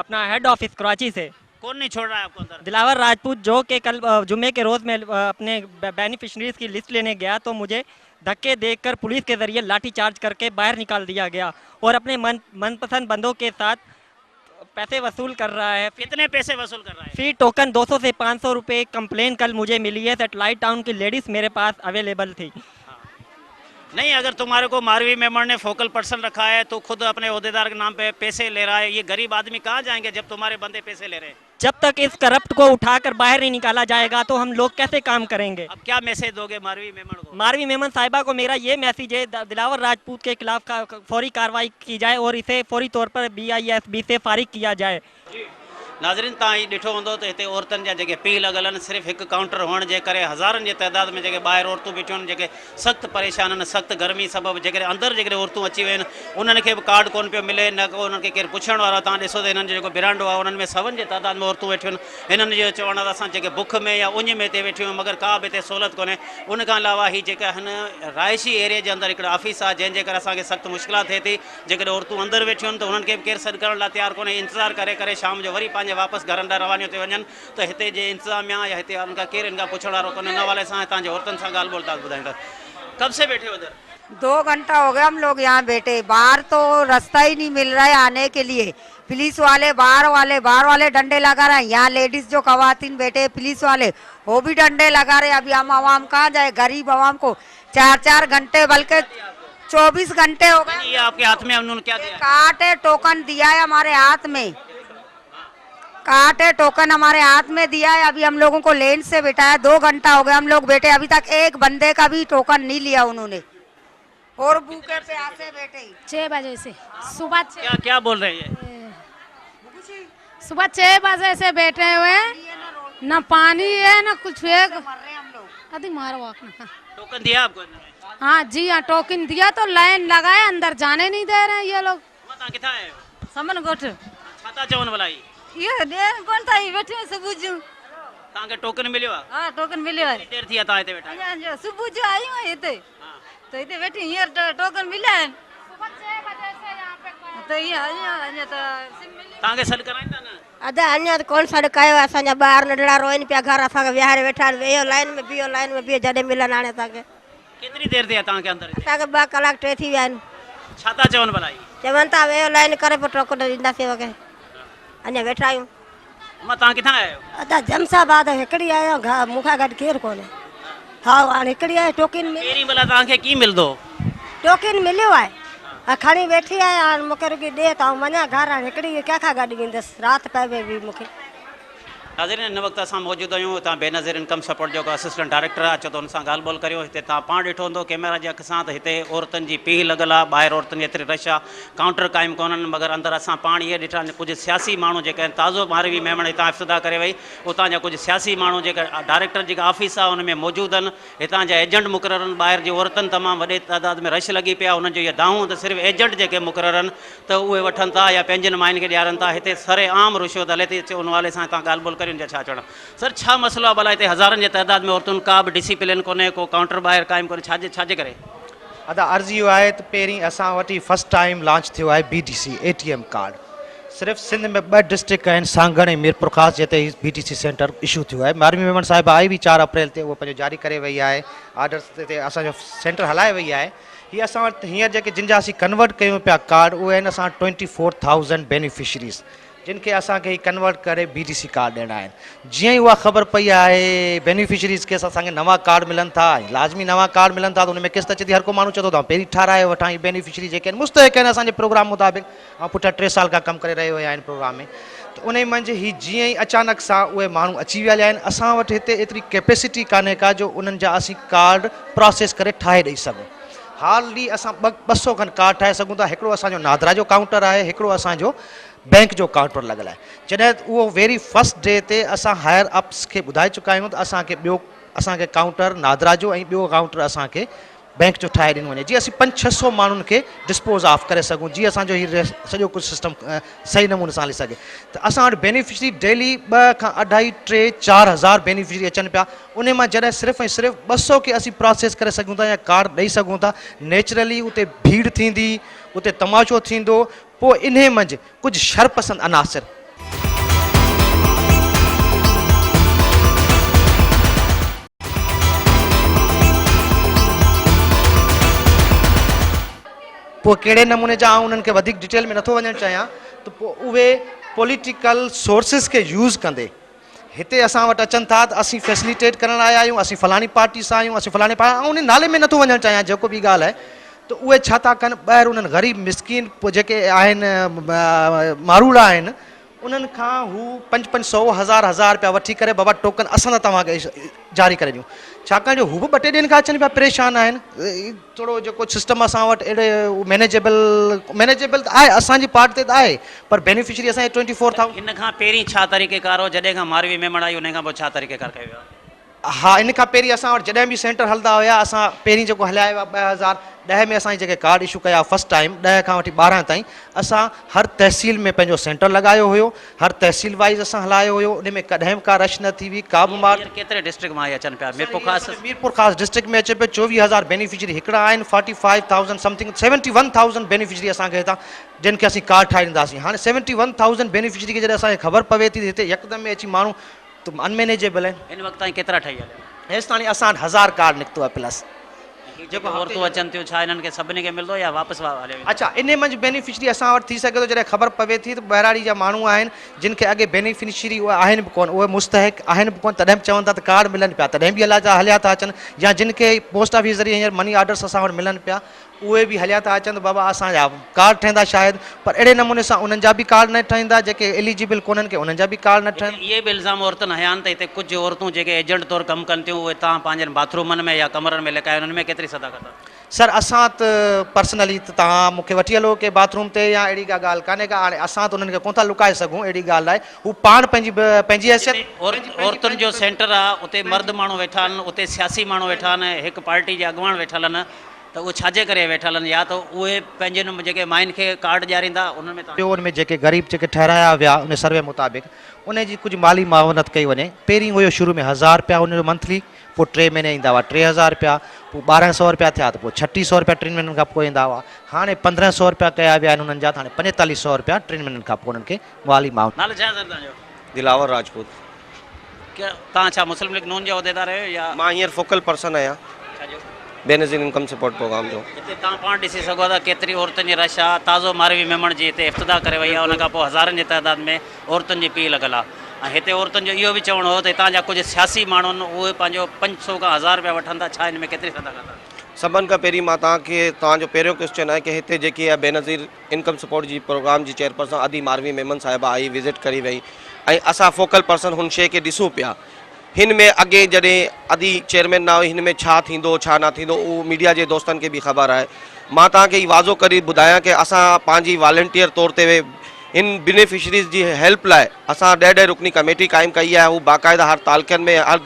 Speaker 16: اپنا هيڊ آفيس ڪراچي سي.
Speaker 1: کون نهين ڇوڙ رها هي آپ کو اندر؟
Speaker 16: دلاور راجپوت جو ڪي ڪل جمعي ڪي روز مين اپني بينيفشنريز ڪي لسٽ ليني گيا تو مجهي ڌڪي the ڪر پوليس ڪي ذريعي لاٺي چارج ڪر ڪي باهر نڪال ديا گيا اور اپني من پسند بندو ڪي ساٿ پيسي وصول ڪر رها هي.
Speaker 1: ڪتني پيسي وصول ڪر رها هي؟
Speaker 16: في ٽوڪن 200 سي 500 روپي ڪمپلين ڪل مجهي ملي هي سيٽلائيٽ ٽائون ڪي ليڊيز ميري پاس اويليبل ٿي.
Speaker 1: نهين اگر تمهاري ڪو ماروي ميمڻ ني فوڪل پرسن رکها هي تو خود اپني عهديدار ڪي نام پي پيسي لي رها هي يي غريب آدمي ڪهان جائينگي جب تمهاري بندي پيسي لي رهي هين.
Speaker 16: جب تڪ اس ڪرپٽ ڪو اٺا ڪر باهر نهين نڪالا جائي گا تو هم لوگ ڪيسي ڪام ڪرينگي.
Speaker 1: اب ڪيا ميسيج دوگي ماروي ميمڻ ڪو.
Speaker 16: ماروي ميمڻ صاحبه ڪو ميرا يه ميسيج هي دلاور راجپوت ڪي خلاف فوري ڪاروائي ڪي جائي اور اسي فوري طور پر بي I S B سي فارغ ڪيا جائي.
Speaker 1: ناظرين توهان هي ڏٺو هوندو ته هتي عورتن جا جيڪي پيهه لڳل آهن صرف هڪ ڪائونٽر هئڻ جي ڪري هزارن جي تعداد ۾ جيڪي ٻاهر عورتون بيٺيون آهن جيڪي سخت پريشان آهن سخت گرمي سبب جيڪڏهن اندر جيڪڏهن عورتون اچي ويون آهن انهن کي به ڪارڊ ڪونه پيو ملي نه ڪو انهن کي ڪير پڇڻ وارو آهي توهان ڏسو ته هنن جو جيڪو برانڊو آهي انهن ۾ سون جي تعداد ۾ عورتون ويٺيون آهن هنن جو چوڻ آهي ته اسان جيڪي بک ۾ يا اڃ ۾ هتي ويٺيون آهيون مگر ڪا به هتي سهولت ڪونهي ان کان علاوه هي جيڪا هن رهائشي ايريي جي اندر هڪڙو آفيس آهي جنهن جي ڪري اسان کي سخت مشڪلات ٿئي ٿي جيڪڏهن عورتون اندر ويٺيون آهن ته انهن کي به ڪير سڏ ڪرڻ لاء تيار ڪونهي انتظار ڪري ڪري شام جو وري پنهنجي واپس گهرن ڏانهن روانيون ٿي وڃن ته هتي جي انتظاميا يا هتي وارن کان ڪير ان کان پڇڻ وارو ڪونهي ان حوالي سان هتان جي عورتن سان ڳالهه ٻولهه تان ٻڌايون ٿا ڪب سي بيٺي هو ادھر.
Speaker 9: دو گهنٽا هو گيا هم لوگ يهان بيٺي باهر تو رستا هي نهين مل رها هي آني ڪي ليي پوليس والي باهر والي باهر والي ڊنڊي لگا رهي هين يهان ليڊيز جو خواتين بيٺي هي پوليس والي هو بي ڊنڊي لگا رهي اڀي هم عوام ڪهان جائي غريب عوام ڪو چار چار گهنٽي بلڪه 24 گهنٽي هو گئي.
Speaker 1: يي آپ ڪي هاٿ ۾ انهون ڪيا ديا هي.
Speaker 9: ڪارڊ هي ٽوڪن ديا هي هماري هاٿ ۾. कार्ड है टोकन हमारे हाथ में दिया है अभी हम लोगों को लेन से बिठाया 2 घंटा हो गया हम लोग बैठे अभी तक एक बंदे का भी टोकन नहीं लिया उन्होंने और भूखे प्यासे बैठे ही।
Speaker 17: 6 बजे से सुबह छह
Speaker 1: क्या क्या बोल रहे हैं ये?
Speaker 17: सुबह 6 बजे से बैठे हुए हैं न पानी है न कुछ है अभी मारो आप ना।
Speaker 1: टोकन दिया आपको इन्होंने?
Speaker 17: हाँ जी हाँ टोकन दिया तो लाइन लगाए अंदर जाने नहीं दे रहे हैं ये लोग।
Speaker 1: तव्हां किथां आया आहियो?
Speaker 6: समन ॻोठ।
Speaker 1: छा था चवनि भला ही?
Speaker 6: इहो ॾियनि कोन था, ही वेठियूं सुबुह जूं।
Speaker 1: तव्हांखे टोकन मिलियो आहे?
Speaker 6: हा, टोकन मिलियो आहे।
Speaker 1: केतिरी देरि थी आहे तव्हां हिते वेठा आहियो?
Speaker 6: अञा जो सुबुह जो आयूं आहियूं हिते, त हिते वेठी हींअर टोकन मिलिया आहिनि। त ईअं अञा अञा त सिम मिली।
Speaker 1: तव्हांखे सॾु कराइनि था न?
Speaker 2: अदा अञा त कोन सॾु कयो आहे, असांजा ॿार नंढड़ा रोइनि पिया, घर असांखे विहारे वेठा आहिनि, वेहो लाइन में बीहो, लाइन में बीहो, जॾहिं मिलनि हाणे असांखे।
Speaker 1: केतिरी देरि थी आहे तव्हांखे अंदरि हिते?
Speaker 2: असांखे 2 कलाक 3 थी विया आहिनि।
Speaker 1: छा था चवनि भला ही?
Speaker 2: चवनि था वेहो लाइन करे पोइ टोकन ॾींदासीं असांखे, अञा वेठा आहियूं।
Speaker 1: अम्मा तव्हां किथां आया आहियो?
Speaker 2: अदा जमसाबाद हिकिड़ी आया आहियां, मूंखां गॾु केरु कोन्हे। हा हाणे हिकिड़ी आहियां, टोकन मिलियो।
Speaker 1: पहिरीं भला तव्हांखे कीअं मिलंदो?
Speaker 2: टोकन मिलियो आहे, हा खणी वेठी आहियां, हाणे मूंखे रुॻी ॾे त आउं वञा घर, हाणे हिकिड़ी कंहिंखां गॾु वेंदसि, राति पवे बि मूंखे।
Speaker 1: नाज़रीन हिन वक़्तु असां मौजूदु आहियूं हितां बेनज़ीर इनकम सपोर्ट जो असिस्टेंट डायरेक्टर आहे, अचो त हुन सां ॻाल्हि ॿोल करियो। हिते तव्हां पाण ॾिठो हूंदो कैमरा जी अखि सां त हिते औरतुनि जी पीह लॻल आहे, ॿाहिरि औरतुनि जी एतिरी रश आहे, काउंटर क़ाइमु कोन्हनि, मगर अंदरि असां पाण इहे ॾिठा आहिनि कुझु सियासी माण्हू जेके आहिनि, ताज़ो मारवी मेमण हितां इफ्तिताह करे वई, उतां जा कुझु सियासी माण्हू जेके डायरेक्टर जेका ऑफिस आहे उन में मौजूदु आहिनि, हितां जा एजेंट मुक़ररु आहिनि, ॿाहिरि जी औरतुनि तमामु वॾे तादाद में रश लॻी पई आहे, उन्हनि जो इहे दाहूं त सिर्फ़ु एजेंट जेके मुक़ररु आहिनि त उहे वठनि था या पंहिंजनि माइनि खे ॾियारनि था। हिते सरेआम रुश्वत हले थी, उन हवाले सां हितां ॻाल्हि ॿोल करियूं, छा चवणु सर, छा मसइलो आहे भला? हिते हज़ारनि जे तादाद में औरतुनि का बि डिसिप्लिन कोन्हे, को काउंटर ॿाहिरि क़ाइमु कोन्हे, छाजे करे?
Speaker 18: अदा अर्ज़ इहो आहे त पहिरीं असां वटि फर्स्ट टाइम लॉन्च थियो आहे B T C A T M card. सिर्फ़ सिंध में 2 डिस्ट्रिक्ट आहिनि, सांगण ऐं मीरपुर ख़ास, जिते ही B T C centre issue थियो आहे। मारवी मेमण साहिबा आई बि 4 अप्रैल ते उहो पंहिंजो जारी करे वई आहे, आर्डर ते असांजो सेंटर हलाए वई आहे। हीअ असां वटि हींअर जेके जिन जा असीं कन्वर्ट कयूं पिया कार्ड, उहे आहिनि असां 24,000 बेनिफिशरीज़, जिन खे असांखे ही कन्वर्ट करे बी टी सी कार्ड ॾियणा आहिनि। जीअं ई उहा ख़बर पई आहे बेनिफिशरीज़ खे असांखे नवां कार्ड मिलनि था, लाज़मी नवां कार्ड मिलनि था त उन में क़िस्त अचे थी, हर को माण्हू चए थो त आउं पहिरीं ठाराए वठां। ही बेनिफिशरी जेके आहिनि मुस्तहिक़ आहिनि असांजे प्रोग्राम मुताबिक़, आउं पुठियां 3 साल खां कमु करे रहियो आहियां हिन प्रोग्राम में, त उन मंझि ही जीअं ई अचानक सां उहे माण्हू अची विया आहिनि, असां वटि हिते एतिरी कैपेसिटी कान्हे का जो उन्हनि जा असीं कार्ड प्रोसेस करे ठाहे ॾेई सघूं। حال ئي اسان 200 کن ڪارڊ ٺاهي سگهون ٿا هڪڙو اسان جو نادرا جو ڪائونٽر آهي هڪڙو اسان جو بئنڪ جو ڪائونٽر لڳل آهي جڏهن ته اهو ويري فرسٽ ڊي تي اسان هائر اپس کي ٻڌائي چڪا آهيون ته اسان کي ٻيو اسان کي ڪائونٽر نادرا جو ۽ ٻيو ڪائونٽر اسان کي بئنڪ جو ٺاهي ڏنو وڃي جيئن اسين پنج ڇهه سو ماڻهن کي ڊسپوز آف ڪري سگهون جيئن اسان جو هي سڄو ڪجهه سسٽم صحيح نموني سان هلي سگهي ته اسان وٽ بينيفشري ڊيلي ٻه کان اڍائي ٽي 4000 بينيفشري اچن پيا انهي مان جڏهن صرف ۽ صرف 200 کي اسين پراسيس ڪري سگهون ٿا يا ڪارڊ ڏئي سگهون ٿا نيچرلي اتي ڀيڙ ٿيندي اتي تماشو ٿيندو پوء انهي منجهه ڪجهه شرپسند عناصر. پوء ڪهڙي نموني جا آئون انهن کي وڌيڪ ڊيٽيل ۾ نٿو وڃڻ چاهيان ته پوء اهي پوليٽيڪل سورسز کي يوز ڪندي هتي اسان وٽ اچن ٿا ته اسين فيسليٽيٽ ڪرڻ آيا آهيون، اسين فلاڻي پارٽي سان آهيون، اسين فلاڻي پارٽي، آئون انهي نالي ۾ نٿو وڃڻ چاهيان جيڪو به ڳالهه آهي ته اهي ڇا ٿا ڪن ٻاهر انهن غريب مسڪين جيڪي آهن ماروئڙا آهن انهن کان هو پنج پنج سئو هزار هزار رپيا وٺي ڪري بابا ٽوڪن اسان ٿا توهان کي جاري ڪري ڏيون ڇاڪاڻ جو هو به ٻه ٽي ڏينهن کان اچن پيا پريشان آهن ٿورو جيڪو سسٽم اسان وٽ اهڙي مينيجيبل مينيجيبل ته آهي اسان جي پارٽ تي ته آهي پر بينيفشري اسان جي ٽوئنٽي فور ٿائوزنڊ.
Speaker 1: ان کان پهرين ڇا طريقي ڪار هو جڏهن کان ماروي ميمڻ آئي انهي کان پوء ڇا طريقي ڪار ڪيو ويو آهي؟
Speaker 18: ها ان کان پهرين اسان وٽ جڏهن به سينٽر هلندا هيا اسان پهرين جيڪو هلايا ويا 2010 ۾ اسان جيڪي ڪارڊ اشو ڪيا فرسٽ ٽائيم 10 کان وٺي 12 تائين اسان هر تحصيل ۾ پنهنجو سينٽر لڳايو هيو هر تحصيل وائيز اسان هلايو هيو ان ۾ ڪڏهن به ڪا رش نه ٿي هئي ڪا به مار
Speaker 1: هينئر ڪيتري ڊسٽرڪٽ مان اهي اچن پيا ميرپورخاص
Speaker 18: ميرپورخاص ڊسٽرڪٽ ۾ اچي پيو 24 هزار بينيفشري هڪڙا آهن forty five thousand something seventy one thousand beneficiary اسان کي هتان جن کي اسين ڪارڊ ٺاهي ڏينداسين هاڻي سيونٽي ون ٿائوزنڊ بينيفشري کي جڏهن اسان کي خبر پوي ٿي ته هتي يڪدم ۾ اچي ماڻهو ته ان مينيجيبل آهن.
Speaker 1: هن وقت تائين ڪيترا ٺهي هليا؟
Speaker 18: هيستاڻي اسان وٽ هزار ڪارڊ نڪتو آهي پلس.
Speaker 1: هي جيڪي عورتون اچن ٿيون ڇا انهن کي سڀني کي ملندو يا واپس هليا ويندا؟
Speaker 18: اڇا انهي منجهه بينيفشري اسان وٽ ٿي سگهي ٿو جڏهن خبر پوي ٿي ته ٻهراڙي جا ماڻهو آهن جن کي اڳي بينيفشري اهي آهن به ڪونه اهي مستحق آهن به ڪونه تڏهن به چون ٿا ته ڪارڊ ملن پيا تڏهن به هليا هليا ٿا اچن يا جن کي پوسٽ آفيس ذريعي هينئر مني آرڊرس اسان وٽ ملن پيا اهي به هليا ٿا اچن ته بابا اسان جا ڪارڊ ٺهندا شايد پر اهڙي نموني سان انهن جا به ڪارڊ نه ٺهندا جيڪي اليجبل ڪونهن ڪي انهن جا به ڪارڊ نه ٺهن.
Speaker 1: هتي اهي به الزام عورتن هنيا آهن ته هتي ڪجهه عورتون جيڪي ايجنٽ طور ڪم ڪن ٿيون اهي تان پنهنجن باٿرومن ۾ يا ڪمرن ۾ لڪائي انهن ۾ ڪيتري صداقت آهي؟
Speaker 18: سر اسان ته پرسنلي ته توهان مون کي وٺي هلو ڪي باٿ روم تي يا اهڙي ڪا ڳالهه ڪانهي ڪا هاڻي اسان ته انهن کي ڪونه ٿا لڪائي سگهون اهڙي ڳالهه آهي هو پاڻ پنهنجي پنهنجي حيثيت
Speaker 1: جتي عورتن جو سينٽر آهي اتي مرد ماڻهو ويٺا آهن اتي سياسي ماڻهو ويٺا آهن هڪ پارٽي جا اڳواڻ ويٺل آهن ته اهي ڇاجي ڪري ويٺل آهن يا ته اهي پنهنجن جيڪي ماين کي ڪارڊ ڏياريندا انهن ۾
Speaker 18: ٻيو ان ۾ جيڪي غريب جيڪي ٺهرايا ويا ان سروي مطابق ان جي ڪجهه مالي معاونت ڪئي وڃي پهرين هيو شروع ۾ هزار رپيا ان جو منٿلي پوء ٽي مهيني ايندا هئا 3000 رپيا پوء 12 سو رپيا ٿيا ته پوء 36 سو رپيا ٽن مهينن کان پوء ايندا هئا هاڻي 15 سو رپيا ڪيا ويا آهن انهن جا ته هاڻي 45 سو رپيا ٽن مهينن کان پوء انهن کي مالي معاونت
Speaker 1: نالو ڇا آهي سر توهان جو؟
Speaker 19: دلاور راجپوت.
Speaker 1: توهان ڇا مسلم ليگ نون جا عهديدار آهيو يا؟
Speaker 19: مان هينئر فوڪل پرسن آهيان
Speaker 1: ڇا جو؟
Speaker 19: بينظير انڪم سپورٽ پروگرام جو.
Speaker 1: هتي توهان پاڻ ڏسي سگهو ٿا ڪيتري عورتن جي رش آ تازو ماروي ميمڻ جي هتي افتتاح ڪري وئي آ ان کان پوء هزارن جي تعداد ۾ عورتن جي پيهه لڳل آ ۽ هتي عورتن جو اهو به چوڻ هو ته هتان جا ڪجهه سياسي ماڻهو آهن اهي پنهنجو 500 کان هزار رپيا وٺن ٿا ڇا ان ۾ ڪيتري صداقت آ؟
Speaker 19: سڀن کان پهرين مان توهان کي توهان جو پهريون ڪويسچن آهي ڪي هتي جيڪي آهي بينظير انڪم سپورٽ جي پروگرام جي چيئرپرسن ادي ماروي ميمڻ صاحبه آئي وزٽ ڪري وئي ۽ اسان فوڪل پرسن هن شئي کي ڏسون پيا هن ۾ اڳي جڏهن ادي چيئرمين نه هئي هن ۾ ڇا ٿيندو ڇا نه ٿيندو اهو ميڊيا جي دوستن کي به خبر آهي مان توهان کي هي واضح ڪري ٻڌايان ڪي اسان پنهنجي والنٽيئر طور تي هن بينيفشريز جي هيلپ لاء اسان ڏهه ڏهه رڪني ڪميٽي قائم ڪئي آهي هو باقاعده هر تعلقن ۾ هر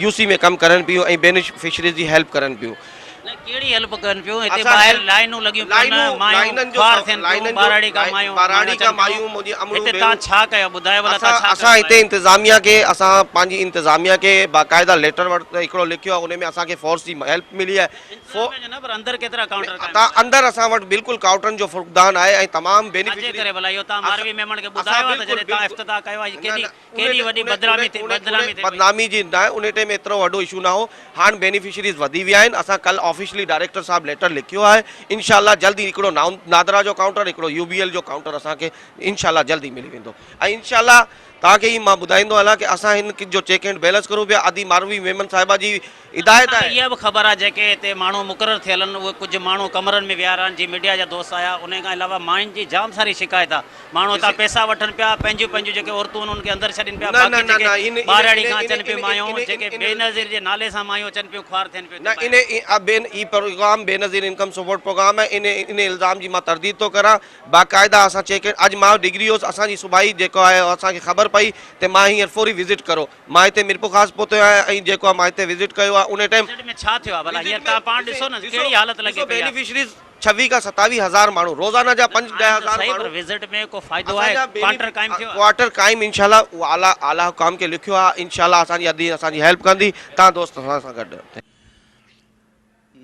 Speaker 19: يو سي ۾ ڪم ڪرن پيون ۽ بينيفشريز جي هيلپ ڪرن پيون.
Speaker 1: نه ڪهڙي هيلپ ڪن پيون هتي ٻاهر لائنون لڳيون پيون آهن مايون خوار ٿين پيون ٻاراڙي کان مايون
Speaker 19: ٻاراڙي کان مايون منهنجي امڙون
Speaker 1: هتي تان ڇا ڪيو ٻڌايو ڀلا تان ڇا
Speaker 19: اسان هتي انتظاميا کي اسان پنهنجي انتظاميا کي باقاعده ليٽر وٽ هڪڙو لکيو آهي ان ۾ اسان کي فورس جي هيلپ ملي آهي
Speaker 1: انتظاميا جو نه پر اندر ڪيترا ڪائونٽر قائم ڪيا
Speaker 19: اندر اسان وٽ بلڪل ڪائونٽرن جو فقدان آهي ۽ تمام بينيفشري
Speaker 1: ڇاجي ڪري ڀلا اهو تان ماروي ميمڻ کي ٻڌايو آهي ته جڏهن تان افتتاح ڪيو آهي ڪيڏي ڪيڏي وڏي بدنامي ٿي بدنامي ٿي وئي.
Speaker 19: بدنامي جي نه ان ٽائيم ايترو وڏو اشو نه هو هاڻ بينيفشريز وڌي ويا آهن اسان ڪل آفيشلي ڊائريڪٽر صاحب ليٽر لکيو آهي انشاء الله جلد ئي هڪڙو نادرا جو ڪائونٽر هڪڙو يو بي ايل جو ڪائونٽر اسان کي انشاء الله جلد ئي ملي ويندو ۽ انشاء الله توهان کي هي مان ٻڌائيندو هلان ڪي اسان هن جو چيڪ اينڊ بيلنس ڪرون پيا ادي ماروي ميمڻ صاحبه جي هدايت
Speaker 1: اسان
Speaker 19: آهي.
Speaker 1: کي اها به خبر آهي جيڪي هتي ماڻهو مقرر ٿيل آهن اهي ڪجهه ماڻهو ڪمرن ۾ ويهاريا آهن جيئن ميڊيا جا دوست آيا انهي کان علاوه ماين جي جام ساري شڪايت آهي ماڻهو هتان پئسا وٺن پيا پنهنجون پنهنجون جيڪي عورتون آهن انهن کي اندر ڇڏين پيا
Speaker 19: نه نه
Speaker 1: باقي
Speaker 19: نه نه
Speaker 1: جيڪي
Speaker 19: ان ان
Speaker 1: ٻاهرياڙي
Speaker 19: ان
Speaker 1: کان
Speaker 19: ان
Speaker 1: اچن پيون
Speaker 19: ان
Speaker 1: مايون
Speaker 19: ان
Speaker 1: جيڪي
Speaker 19: ان
Speaker 1: بينظير جي نالي سان مايون اچن پيون خوار ٿين پيون
Speaker 19: نه
Speaker 1: هتي
Speaker 19: ان
Speaker 1: مايون.
Speaker 19: بين هي programme Benazir income support programme آهي ان ان الزام جي مان ترديد ٿو ڪران باقاعده اسان چيڪ اڄ مان ڊگري هوس اسان جي صوبائي جيڪو آهي اسان کي خبر پئي ته مان هينئر فوري وزٽ ڪرو مان هتي ميرپورخاص پهتو آهيان ۽ جيڪو آهي مان هتي وزٽ ڪيو آهي ان ٽائيم
Speaker 1: وزٽ ۾ ڇا ٿيو آهي ڀلا هينئر توهان پاڻ ڏسو نه ڪهڙي حالت لڳي پئي آهي.
Speaker 19: بينيفشريز 26 کان 27 هزار ماڻهو روزانه جا 5 10 هزار
Speaker 1: صحيح پر
Speaker 19: ماڻهو
Speaker 1: وزٽ ۾ ڪو فائدو
Speaker 19: اسان
Speaker 1: آهي
Speaker 19: جا
Speaker 1: ڪوارٽر قائم ٿيو آهي.
Speaker 19: ڪوارٽر قائم انشاء الله اهو اعليٰ اعليٰ حڪام کي لکيو آهي انشاء الله اسان جي ادي اسان جي هيلپ ڪندي توهان دوست اسان سان گڏ.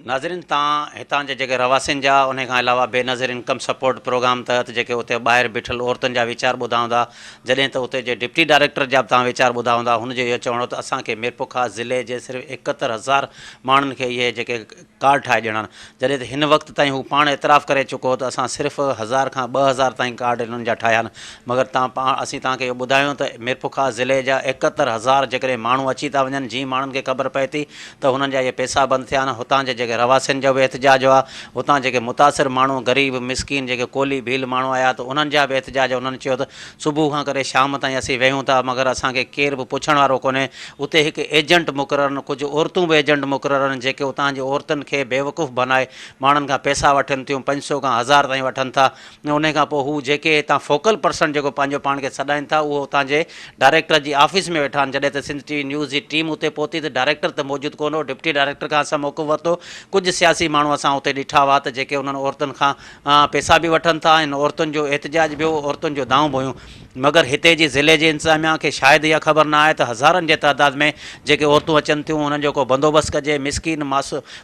Speaker 1: ناظرين تان هتان جي جيڪي رهواسين جا انهي کان علاوه بينظير انڪم سپورٽ پروگرام تحت جيڪي اتي ٻاهر بيٺل عورتن جا ويچار ٻڌا هوندا جڏهن ته اتي جي ڊپٽي ڊائريڪٽر جا به توهان ويچار ٻڌا هوندا هن جو اهو چوڻ هو ته اسان کي ميرپورخاص ضلعي جي صرف 71 هزار ماڻهن کي اهي جيڪي ڪارڊ ٺاهي ڏيڻا آهن جڏهن ته هن وقت تائين هو پاڻ اعتراف ڪري چڪو هو ته اسان صرف هزار کان 2000 تائين ڪارڊ انهن جا ٺاهيا آهن مگر تان پاڻ اسين توهان کي اهو ٻڌايون ته ميرپورخاص ضلعي جا 71 هزار جيڪڏهن ماڻهو اچي ٿا وڃن جيئن ماڻهن کي خبر پئي ٿي ته هنن جا اهي پئسا بند ٿيا آهن، هتان جي جيڪي رهواسين جو به احتجاج هئا، هتان جيڪي متاثر ماڻهو، غريب، مسڪين جيڪي ڪولهي ڀيل ماڻهو آيا ته انهن جا به احتجاج، انهن چيو ته صبح کان ڪري شام تائين اسين ويهون ٿا مگر اسان کي ڪير به پڇڻ وارو ڪونهي، اتي هڪ ايجنٽ مقرر آهن، ڪجهه عورتون به ايجنٽ مقرر آهن جيڪي اتان جي عورتن کي بيوقوف بنائي ماڻهن کان پئسا وٺن ٿيون، 500 کان هزار تائين وٺن ٿا. ۽ انهي کان پوء هو جيڪي هتان فوڪل پرسن جيڪو پنهنجو پاڻ کي سڏائين ٿا اهو اتان جي ڊائريڪٽر جي آفيس ۾ ويٺا آهن جڏهن ته سنڌ ٽي وي نيوز جي ٽيم اتي پهتي ته ڊائريڪٽر ته موجود ڪونه هو ڊپٽي ڊائريڪٽر کان اسان موقف ورتو ڪجهه سياسي ماڻهو اسان اتي ڏٺا هئا ته جيڪي انهن عورتن کان پئسا به وٺن ٿا ۽ عورتن جو احتجاج به هو عورتن جو دانهون به هيون مگر هتي جي ضلعي جي انتظاميا کي شايد اها خبر نه آهي ته هزارن جي تعداد ۾ جيڪي عورتون اچن ٿيون انهن جو ڪو بندوبست ڪجي، مسڪين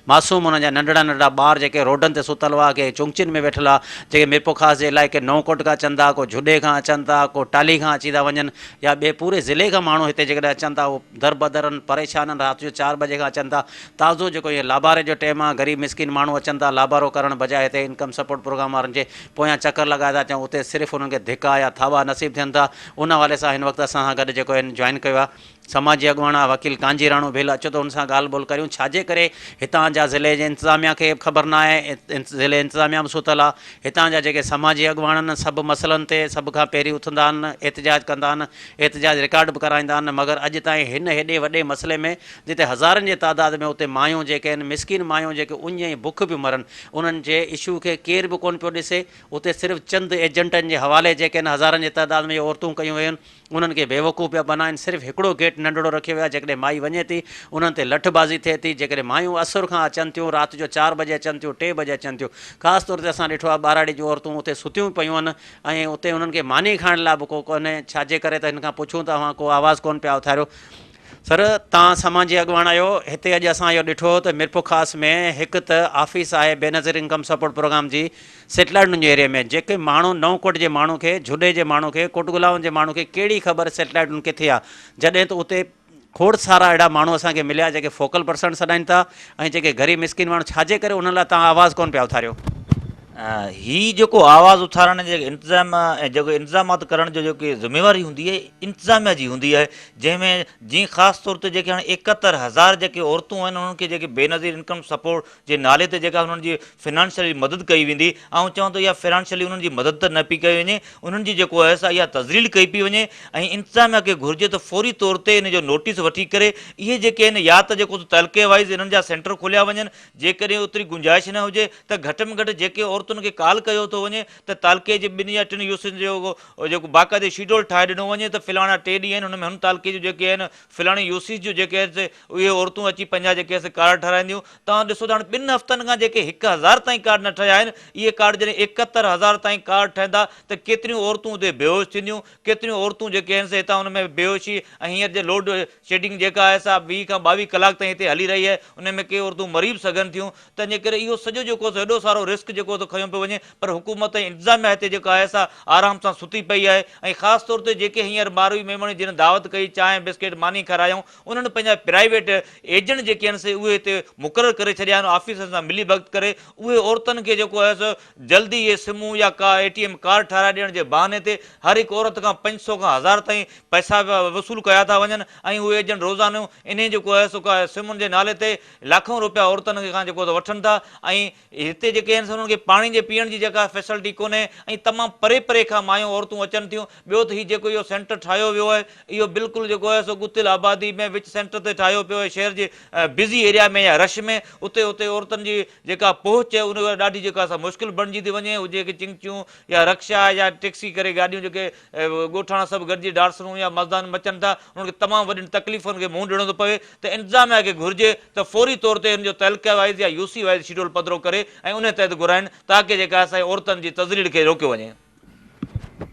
Speaker 1: معصوم انهن جا ننڍڙا ننڍڙا ٻار جيڪي روڊن تي ستل هئا، ڪي چونڪچين ۾ ويٺل هئا، جيڪي ميرپورخاص جي علائقي نئون ڪوٽ کان اچن ٿا، ڪو جهڏي کان اچن ٿا، ڪو ٽالهي کان اچي ٿا وڃن يا ٻئي پوري ضلعي کان ماڻهو هتي جيڪڏهن اچن ٿا اهو دربدر آهن، پريشان آهن، رات جو چار بجي کان اچن ٿا، تازو جيڪو هي لاباري جو ٽيم آهي، غريب مسڪين ماڻهو اچن ٿا لابارو ڪرڻ بجاء هتي انڪم سپورٽ پروگرام وارن جي پويان چڪر لڳائي ٿا اچن اتي صرف انهن کي ڌڪا يا ٿاٻا نصيب ٿين ٿا ان حوالي سان هن وقت اسان سان گڏ جيڪو هن جوائن ڪيو آهي سماجي اڳواڻ آهي وڪيل ڪانجي راڻو ڀيل اچو ته ان سان ڳالهه ٻولهه ڪريون ڇاجي ڪري هتان جا ضلعي جي انتظاميا کي به خبر نه آهي ضلعي انتظاميا به ستل آهي هتان جا جيڪي سماجي اڳواڻ آهن سڀ مسئلن تي سڀ کان پهرين اٿندا آهن احتجاج ڪندا آهن احتجاج رڪارڊ به ڪرائيندا آهن مگر اڄ تائين هن هيڏي وڏي مسئلي ۾ جتي هزارن جي تعداد ۾ اتي مايون جيڪي آهن مسڪين مايون جيڪي اڃ ۽ بک پيون مرن انهن جي اشو کي ڪير به ڪونه پيو ڏسي، اتي صرف چند ايجنٽن جي حوالي جيڪي آهن هزارن جي تعداد ۾ اهي عورتون ڪيون ويون آهن، انهن کي بيوقوف پيا بنائن، صرف هڪڙو گيٽ ننڍڙو رکيو ويو آهي، جيڪڏهن مائي وڃي ٿي انهن تي لٺ بازي ٿئي ٿي، جيڪڏهن مايون اسر کان اچن ٿيون، رات جو چار بجي اچن ٿيون، ٽي بجي اچن ٿيون، خاص طور تي اسان ڏٺو آهي ٻهراڙي جون عورتون اتي ستيون پيون آهن ۽ اتي انهن کي ماني کائڻ لاء به ڪو ڪونهي، ڇاجي ڪري ته هن کان پڇون ته اوهان ڪو آواز ڪونه پيا اٿاريو. سر توهان سماجي اڳواڻ آهيو هتي اڄ اسان اهو ڏٺو ته ميرپورخاص ۾ هڪ ته آفيس آهي بينظير انڪم سپورٽ پروگرام جي سيٽلائيٽ جي ايريا ۾ جيڪي ماڻهو نئون ڪوٽ جي ماڻهو کي جهڏي جي ماڻهو کي ڪوٽ گلاون جي ماڻهو کي ڪهڙي خبر سيٽلائيٽ ڪٿي آهي جڏهن ته اتي کوڙ سارا اهڙا ماڻهو اسان کي مليا جيڪي فوڪل پرسن سڏائين ٿا ۽ جيڪي غريب مسڪين ماڻهو ڇاجي ڪري انهن لاء توهان آواز ڪونه پيا اٿاريو.
Speaker 20: هي جيڪو آواز اٿارڻ جي انتظام ۽ جيڪو انتظامات ڪرڻ جو جيڪي ذميواري هوندي آهي انتظاميا جي هوندي آهي جنهن ۾ جي خاص طور تي جيڪي هاڻي 71 هزار جيڪي عورتون آهن انهن کي جيڪي بينظير انڪم سپورٽ جي نالي تي جيڪا انهن جي فنانشلي مدد ڪئي ويندي آئون چوان ٿو اها فنانشلي انهن جي مدد ته نه پئي ڪئي وڃي انهن جي جيڪو آهي سا اها تذليل ڪئي پئي وڃي ۽ انتظاميا کي گهرجي ته فوري طور تي ان جو نوٽيس وٺي ڪري اهي جيڪي آهن يا ته جيڪو تعلقي وائيز انهن جا سينٽر کوليا وڃن جيڪڏهن اوتري گنجائش نه هجي ته گهٽ ۾ گهٽ جيڪي عورتن کي ڪال ڪيو ٿو وڃي ته تعلقي جي ٻن يا ٽن يوسين جو جيڪو باقاعدي شيڊول ٺاهي ڏنو وڃي ته فلاڻا ٽي ڏينهن آهن ان ۾ هن تعلقي جون جيڪي آهن فلاڻي يوسيز جون جيڪي آهن سي اهي عورتون اچي پنهنجا جيڪي آهن سي ڪارڊ ٺهرائينديون توهان ڏسو ته هاڻي ٻن هفتن کان جيڪي 1000 تائين ڪارڊ نه ٺهيا آهن اهي ڪارڊ جڏهن 71 هزار تائين ڪارڊ ٺهندا ته ڪيتريون عورتون اتي بيهوش ٿينديون ڪيتريون عورتون جيڪي آهن سي هتان ان ۾ بيهوشي ۽ هينئر جي لوڊ شيڊنگ جيڪا آهي سا 20 کان 22 ڪلاڪ تائين هتي هلي رهي آهي ان ۾ ڪي عورتون مري به سگهن ٿيون تنهنجي ڪري اهو سڄو جيڪو سو هيڏو سارو رسڪ جيڪو سو کنيو پيو وڃي پر حڪومت ۽ انتظاميا هتي جيڪا آهي سا آرام سان ستي پئي آهي ۽ خاص طور تي جيڪي هينئر ماروي ميمڻ جن دعوت ڪئي چانهه بسڪيٽ ماني کارايائون انهن پنهنجا پرائيويٽ ايجنٽ جيڪي آهن سي اهي هتي مقرر ڪري ڇڏيا آهن آفيسرن سان ملي ڀڳت ڪري اهي عورتن کي جيڪو آهي سو جلدي اهي سمون يا ڪا اي ٽي ايم ڪارڊ ٺاهرائي ڏيڻ جي بهاني تي هر هڪ عورت کان 500 کان هزار تائين پئسا وصول ڪيا ٿا وڃن ۽ اهي ايجنٽ روزانو انهي جيڪو آهي سو ڪا سمن جي نالي تي لاکون روپيا عورتن کان جيڪو وٺن ٿا ۽ هتي جيڪي آهن سي انهن کي پاڻي جي پيئڻ جي جيڪا فيسلٽي ڪونهي ۽ تمام پري پري کان مايون عورتون اچن ٿيون ٻيو ته هي جيڪو اهو سينٽر ٺاهيو ويو آهي اهو بلڪل جيڪو آهي سو ڳتيل آبادي ۾ وچ سينٽر تي ٺاهيو پيو آهي شهر جي بزي ايريا ۾ يا رش ۾ اتي اتي عورتن جي جيڪا پهچ آهي ان ڏاڍي جيڪا سا مشڪل بڻجي ٿي وڃي هو جيڪي چنگچيون يا رڪشا يا ٽيڪسي ڪري گاڏيون جيڪي ڳوٺاڻا سڀ گڏجي ڊاٽسنون يا مزدان مچن ٿا انهن کي تمام وڏين تڪليفن کي منهن ڏيڻو ٿو پوي ته انتظاميا کي گهرجي ته فوري طور تي ان جو تعلقه وائيز يا يو سي وائيز شيڊول پڌرو ڪري ۽ انهي تحت گهرائين تاڪه جيڪا اسان جي عورتن جي تذليل کي روڪيو وڃي.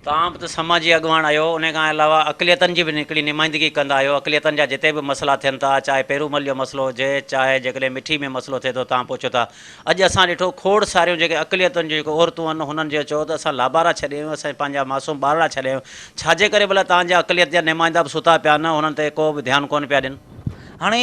Speaker 1: توهان به ته سماجي اڳواڻ آهيو، انهي کان علاوه اقليتن جي به هڪڙي نمائندگي ڪندا آهيو، اقليتن جا جتي به مسئلا ٿين ٿا، چاهي پيرومل جو مسئلو هجي، چاهي جيڪڏهن مٺي ۾ مسئلو ٿئي ٿو توهان پهچو ٿا. اڄ اسان ڏٺو کوڙ ساريون جيڪي اقليتن جون جيڪي عورتون آهن هنن جي چيو ته اسان لابارا ڇڏي آيون اسان پنهنجا معصوم ٻارڙا ڇڏي آيون ڇا جي ڪري ڀلا توهان جا اقليت جا نمائندا به ستا پيا آهن هنن تي ڪو به ڌيان ڪونه پيا ڏين.
Speaker 20: هاڻي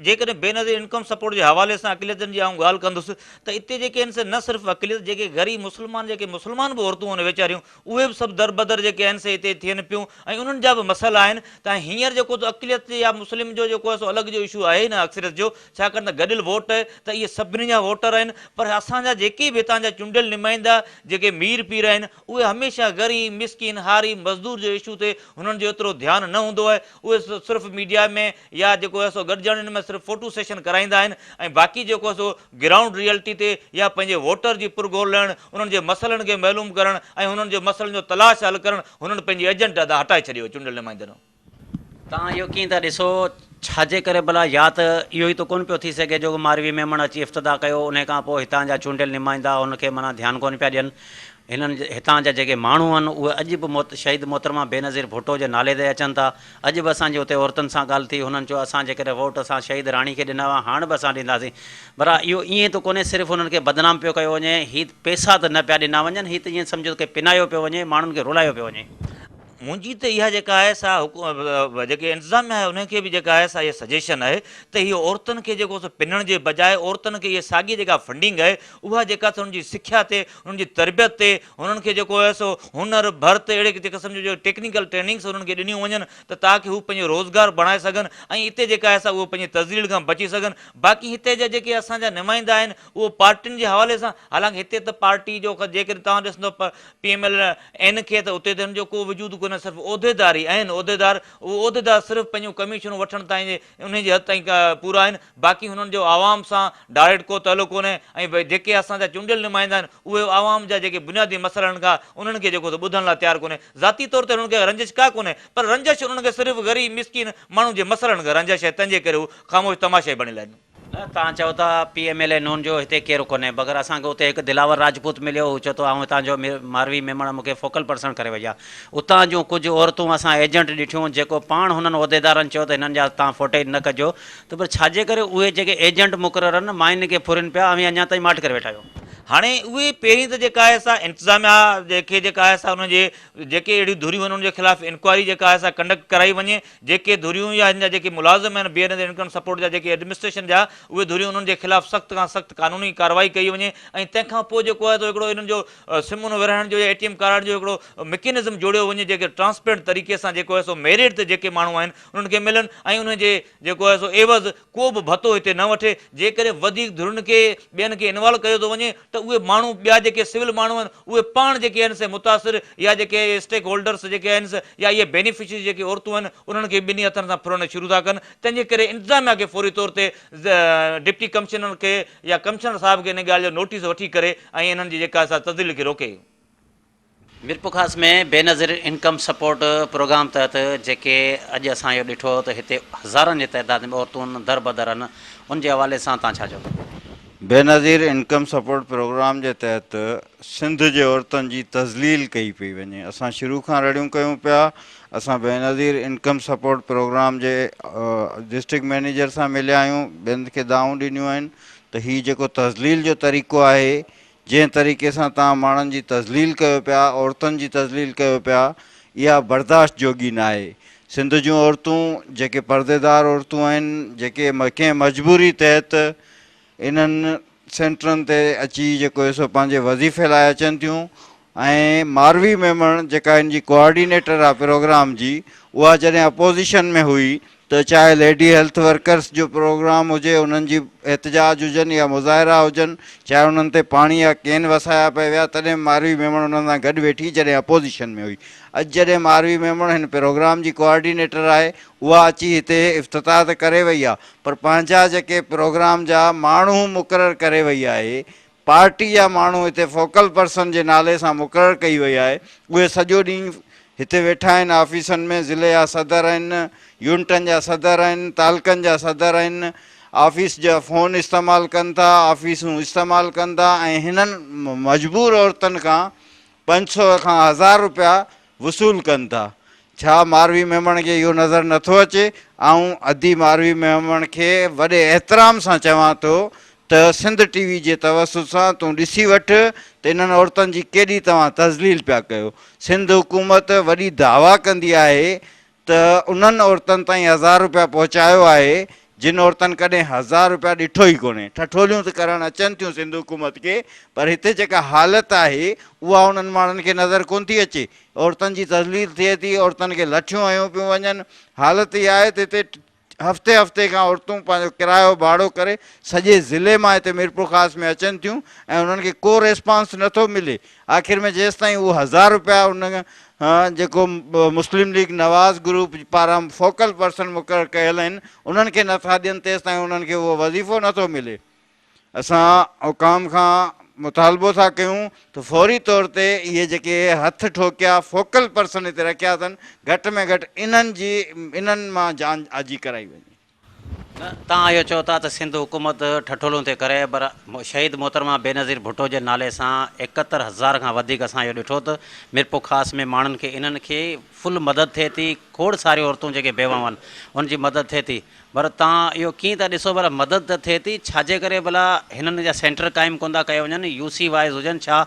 Speaker 20: جيڪڏهن بينظير انڪم سپورٽ جي حوالي سان اقليتن جي آئون ڳالهه ڪندس ته اتي جيڪي آهن سي نه صرف اقليت جيڪي غريب مسلمان جيڪي مسلمان به عورتون آهن ويچاريون اهي به سڀ دربدر جيڪي آهن سي هتي ٿين پيون ۽ انهن جا به مسئلا آهن ته هينئر جيڪو ته اقليت يا مسلم جو جيڪو آهي سو الڳ جو اشو آهي نه اڪثريت جو ڇاڪاڻ ته گڏيل ووٽ ته اهي سڀني جا ووٽر آهن پر اسان جا جيڪي به هتان جا چونڊيل نمائندا جيڪي مير پير آهن اهي هميشه غريب مسڪين هاري مزدور جي اشو تي هنن جو ايترو ڌيان نه هوندو آهي اهي صرف ميڊيا ۾ يا جيڪو آهي سو گڏجاڻين ۾ صرف فوٽو سيشن ڪرائيندا آهن ۽ باقي جيڪو آهي سو گرائونڊ ريئلٽي تي يا پنهنجي ووٽر جي پرگهور لهڻ، انهن جي مسئلن کي معلوم ڪرڻ ۽ انهن جي مسئلن جو تلاش حل ڪرڻ هنن پنهنجي ايجنڊا تان هٽائي ڇڏيو آهي چونڊيل نمائندن.
Speaker 1: توهان اهو ڪيئن ٿا ڏسو؟ ڇاجي ڪري ڀلا يا ته اهو ئي ته ڪونه پيو ٿي سگهي جو ماروي ميمڻ اچي افتتاح ڪيو انهي کان پوء هتان جا چونڊيل نمائندا هن کي معنيٰ ڌيان ڪونه پيا ڏين هنن هتان جا جيڪي ماڻهو آهن اهي اڄ به شهيد محترمه بينظير ڀٽو جي نالي تي اچن ٿا اڄ به اسان جي اتي عورتن سان ڳالهه ٿي، هنن چيو اسان جيڪڏهن ووٽ اسان شهيد راڻي کي ڏنا هئا، هاڻ به اسان ڏينداسين. ڀلا اهو ائين ته ڪونهي صرف انهن کي بدنام پيو ڪيو وڃي، هي پئسا ته نه پيا ڏنا وڃن، هي ته ائين سمجهو ته پنايو پيو وڃي، ماڻهن کي رولايو پيو وڃي.
Speaker 20: منهنجي ته اها جيڪا آهي سا جيڪي انتظاميا آهي انهن کي به جيڪا آهي سا اها سجيشن آهي ته هي عورتن کي جيڪو سو پنڻ جي بجاء عورتن کي اها ساڳي جيڪا فنڊنگ آهي اها جيڪا سو انهن جي سکيا تي انهن جي تربيت تي هنن کي جيڪو آهي سو هنر، ڀرت اهڙي قسم جون جيڪي ٽيڪنيڪل ٽريننگس انهن کي ڏنيون وڃن ته تاڪه هو پنهنجو روزگار بڻائي سگهن ۽ اتي جيڪا آهي سا اهو پنهنجي تذليل کان بچي سگهن باقي هتي جا جيڪي اسان جا نمائندا آهن اهو پارٽين جي حوالي سان حالانڪه هتي ته پارٽي جو جيڪڏهن توهان ڏسندو پي ايم ايل اين کي ته اتي ته هن جو ڪو وجود ڪونهي صرف عهديدار ئي آهن عهديدار اهو عهديدار صرف پنهنجون ڪميشنون وٺڻ تائين انهي جي حد تائين پورا آهن باقي هنن جو عوام سان ڊائريڪٽ ڪو تعلق ڪونهي ۽ جيڪي اسان جا چونڊيل نمائندا آهن اهي عوام جا جيڪي بنيادي مسئلا آهن ڪا انهن کي جيڪو سو ٻڌڻ لاء تيار ڪونهي ذاتي طور تي انهن کي رنجش ڪا ڪونهي پر رنجش انهن کي صرف غريب مسڪين ماڻهن جي مسئلن کان رنجش آهي تنهن جي ڪري هو خاموش تماشائي بڻيل آهن.
Speaker 1: نه توهان چئو ٿا پي ايم ايل اي نون جو هتي ڪير ڪونهي بغير اسان کي اتي هڪ دلاور راجپوت مليو هو چئي ٿو آئون هتان جو ماروي ميمڻ مون کي فوڪل پرسن ڪري وئي آهي اتان جون ڪجهه عورتون اسان ايجنٽ ڏٺيون جيڪو پاڻ هنن عهديدارن چيو ته هنن جا توهان فوٽيج نه ڪجو ته پر ڇاجي ڪري اهي جيڪي ايجنٽ مقرر آهن ماين کي ڦرين پيا اوهين اڃا تائين ماٺ ڪري ويٺا آهيو.
Speaker 20: هاڻي اهي پهرين ته جيڪا آهي سا انتظاميا کي جيڪا آهي سا انهن جي جيڪي اهڙيون ڌريون آهن انهن جي خلاف انڪوائري جيڪا آهي سا ڪنڊڪٽ ڪرائي وڃي جيڪي ڌريون يا هن جا جيڪي ملازم آهن بي اين انڪم سپورٽ جا جيڪي ايڊمنسٽريشن جا اهي ڌريون انهن جي خلاف سخت کان سخت قانوني ڪارروائي ڪئي وڃي ۽ تنهن کان پوء جيڪو آهي سو هڪڙو انهن جو سمون ورهائڻ جو يا اي ٽي ايم ڪارڊ جو هڪڙو مڪينزم جوڙيو وڃي جيڪي ٽرانسپيرنٽ طريقي سان جيڪو آهي سو ميرٽ تي جيڪي ماڻهو آهن انهن کي ملن ۽ انهن جي جيڪو آهي سو عيوض ڪو به ڀتو هتي نه وٺي، جيڪڏهن وڌيڪ ڌرين کي ٻين کي انوالو ڪيو ٿو وڃي ته اهي ماڻهو ٻيا جيڪي سول ماڻهو آهن اهي پاڻ جيڪي آهن سي متاثر يا جيڪي اسٽيڪ هولڊرس جيڪي آهن سي يا اهي بينيفشريز جيڪي عورتون آهن انهن کي ٻنهي هٿن سان ڦرڻ شروع ٿا ڪن تنهن جي ڪري انتظاميا کي فوري طور تي ڊپٽي ڪمشنر کي يا ڪمشنر صاحب کي ان ڳالهه جو نوٽيس وٺي ڪري ۽ انهن جي جيڪا سا تذليل کي روڪي.
Speaker 1: Mirpurkhas ۾ Benazir income support programme تحت جيڪي اڄ اسان اهو ڏٺو ته هتي هزارن جي تعداد ۾ عورتون دربدر آهن ان جي حوالي سان توهان ڇا چوندو؟
Speaker 21: بينظير انڪم سپورٽ پروگرام جي تحت سنڌ جي عورتن جي تذليل ڪئي پئي وڃي اسان شروع کان رڙيون ڪيون پيا اسان بينظير انڪم سپورٽ پروگرام جي ڊسٽرڪٽ مئنيجر سان مليا آهيون ٻين کي دانهون ڏنيون آهن ته هي جيڪو تذليل جو طريقو آهي جنهن طريقي سان توهان ماڻهن جي تذليل ڪيو پيا، عورتن جي تذليل ڪيو پيا، اها برداشت جوڳي ناهي. سنڌ جون عورتون جيڪي پرديدار عورتون آهن، جيڪي ڪنهن مجبوري تحت انهن سينٽرن تي اچي جيڪو آهي سو پنهنجي وظيفي لاء اچن ٿيون ۽ ماروي ميمڻ جيڪا ان جي ڪوآرڊينيٽر آهي پروگرام جي اها جڏهن اپوزيشن ۾ هئي ته چاهي ليڊي هيلٿ ورڪرس جو پروگرام هجي انهن جي احتجاج هجن يا مظاهرا هجن چاهي انهن تي پاڻي يا ڪين وسايا پئي ويا تڏهن به ماروي ميمڻ انهن سان گڏ ويٺي جڏهن اپوزيشن ۾ هئي اڄ جڏهن ماروي ميمڻ هن پروگرام جي ڪوآرڊينيٽر آهي اها اچي هتي افتتاح ته ڪري وئي آهي پر پنهنجا جيڪي پروگرام جا ماڻهو مقرر ڪري وئي آهي پارٽي جا ماڻهو هتي فوڪل پرسن جي نالي سان مقرر ڪئي وئي آهي اهي سڄو ڏينهن هتي ويٺا آهن آفيسن ۾ ضلعي جا صدر آهن يونٽن جا صدر آهن تعلقن جا صدر آهن آفيس جا فون استعمال ڪن ٿا آفيسون استعمال ڪن ٿا ۽ هنن مجبور عورتن کان 500 کان هزار روپيا وصول ڪن ٿا. ڇا ماروي ميمڻ کي اهو نظر نٿو اچي؟ آئون ادي ماروي ميمڻ کي وڏي احترام سان چوان ٿو ته سنڌ ٽي وي جي توسط سان تون ڏسي وٺ ته انهن عورتن جي ڪيڏي توهان تذليل پيا ڪيو. سنڌ حڪومت وڏي دعويٰ ڪندي آهي ته انهن عورتن تائين هزار روپيا پهچايو آهي جن عورتن ڪڏهن هزار روپيا ڏٺو ئي ڪونهي. ٺٺوليون ته ڪرڻ اچن ٿيون سنڌ حڪومت کي پر هتي جيڪا حالت آهي اها انهن ماڻهن کي نظر ڪونه ٿي اچي. عورتن جي تذليل ٿئي ٿي، عورتن کي لٺيون هنيون پيون وڃن. حالت اها آهي ته هتي هفتي هفتي کان عورتون پنهنجو ڪرايو ڀاڙو ڪري سڄي ضلعي مان هتي ميرپورخاص ۾ اچن ٿيون ۽ انهن کي ڪو ريسپانس نٿو ملي. آخر ۾ جيستائين اهو هزار روپيا ان جيڪو مسلم ليگ نواز گروپ پاران فوڪل پرسن مقرر ڪيل آهن انهن کي نٿا ڏين تيستائين انهن کي اهو وظيفو نٿو ملي. اسان حڪام کان مطالبو ٿا ڪيون ته فوري طور تي اهي جيڪي هٿ ٺوڪيا فوڪل پرسن هتي رکيا اٿن گهٽ ۾ گهٽ انهن جي انهن مان جان آجي ڪرائي وڃي.
Speaker 1: نه توهان اهو چئو ٿا ته سنڌ حڪومت ٺٺولون ٿي ڪري پر شهيد محترمه بينظير ڀٽو جي نالي سان 71 هزار کان وڌيڪ اسان اهو ڏٺو ته ميرپورخاص ۾ ماڻهن کي انهن کي فل مدد ٿئي ٿي کوڙ ساريون عورتون جيڪي بيواهون آهن ان جي مدد ٿئي ٿي پر توهان اهو ڪيئن ٿا ڏسو ڀلا مدد ته ٿئي ٿي ڇاجي ڪري ڀلا هنن جا سينٽر قائم ڪونه ٿا ڪيا وڃن يو سي وائيز هجن ڇا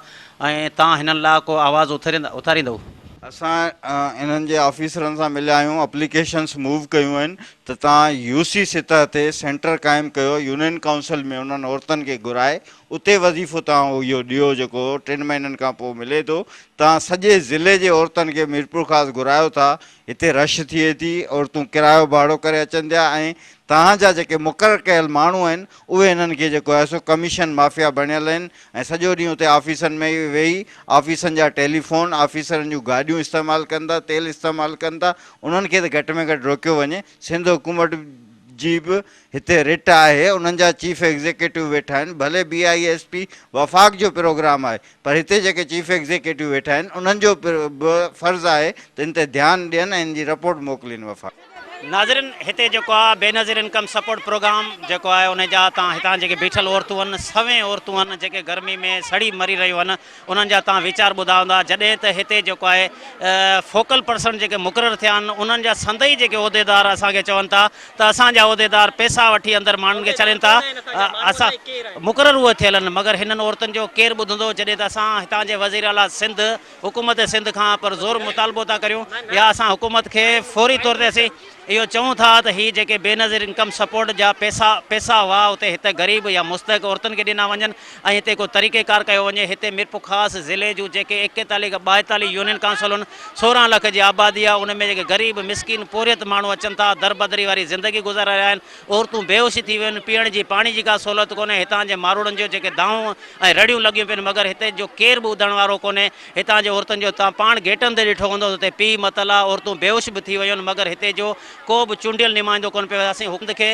Speaker 1: ۽ توهان هنن لاء ڪو آواز اٿاريندؤ؟
Speaker 21: اسان انهن جي آفيسرن سان مليا آهيون اپليڪيشنس موو ڪيون آهن ته توهان يو سي سطح تي سينٽر قائم ڪيو يونين ڪائونسل ۾ انهن عورتن کي گهرائي اتي وظيفو توهان اهو ڏيو جيڪو ٽن مهينن کان پوء ملي ٿو توهان سڄي ضلعي جي عورتن کي ميرپورخاص گهرايو ٿا هتي رش ٿئي ٿي عورتون ڪرايو ڀاڙو ڪري اچن ٿيا ۽ توهان جا جيڪي مقرر ڪيل ماڻهو آهن اهي هنن کي جيڪو آهي سو ڪميشن مافيا بڻيل آهن ۽ سڄو ڏينهن اتي آفيسن ۾ ئي ويهي آفيسن جا ٽيليفون، آفيسرن جون گاڏيون استعمال ڪن ٿا، تيل استعمال ڪن ٿا، انهن کي ته گهٽ ۾ گهٽ روڪيو وڃي، سنڌ حڪومت جي به هتي رٽ آهي، انهن جا چيف ايگزيڪيٽو ويٺا آهن، ڀلي بي I S P وفاق جو پروگرام آهي پر هتي جيڪي چيف ايگزيڪيٽو ويٺا آهن انهن جو به فرض آهي ته ان تي ڌيان ڏين ۽ ان جي رپورٽ موڪلين وفاق.
Speaker 1: ناظرين هتي جيڪو آهي بينظير انڪم سپورٽ پروگرام جيڪو آهي ان جا تان هتان جيڪي بيٺل عورتون آهن سوين عورتون آهن جيڪي گرمي ۾ سڙي مري رهيون آهن انهن جا تان ويچار ٻڌا هوندا جڏهن ته هتي جيڪو آهي فوڪل پرسن جيڪي مقرر ٿيا آهن انهن جا سندئي جيڪي عهديدار اسان کي چون ٿا ته اسان جا عهديدار پئسا وٺي اندر ماڻهن کي ڇڏين ٿا اسان مقرر اهي ٿيل آهن مگر هنن عورتن جو ڪير ٻڌندو جڏهن ته اسان هتان جي وزير اعليٰ سنڌ حڪومت سنڌ کان پر زور مطالبو ٿا ڪريون يا اسان حڪومت کي فوري طور تي اسين اهو چئون ٿا ته هي جيڪي بينظير انڪم سپورٽ جا پيسا پيسا هئا اتي هت غريب يا مستحق عورتن کي ڏنا وڃن ۽ هتي ڪو طريقي ڪار ڪيو وڃي هتي ميرپورخاص ضلعي جون جيڪي ايڪيتاليهه کان ٻائيتاليهه يونين ڪائونسلون 16 لک جي آبادي آهي ان ۾ جيڪي غريب مسڪين پورهيت ماڻهو اچن ٿا دربدري واري زندگي گذاري رهيا آهن عورتون بيهوش ٿي ويون آهن پيئڻ جي پاڻي جي ڪا سهولت ڪونهي هتان جي ماروئڙن جو جيڪي دانهون ۽ رڙيون لڳيون پين مگر هتي جو ڪير به ٻڌڻ وارو ڪونهي هتان جي عورتن جو توهان پاڻ گيٽن تي ڏٺو هوندو ته اتي پيهه متل آ عورتون بيهوش به ٿي ويون مگر هتي جو ڪو به چونڊيل نمائندو ڪونه پيو اسين حڪومت کي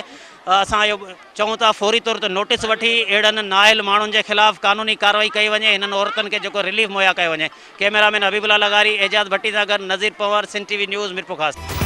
Speaker 1: اسان اهو چئون ٿا فوري طور تي نوٽيس وٺي اهڙن نااهل ماڻهن جي خلاف قانوني ڪارروائي ڪئي وڃي هنن عورتن کي جيڪو رليف مهيا ڪيو وڃي ڪئميرا مين حبيب الله لغاري اعجاز ڀٽي سان گڏ Nazir Panhwar Sindh T V news Mirpurkhas.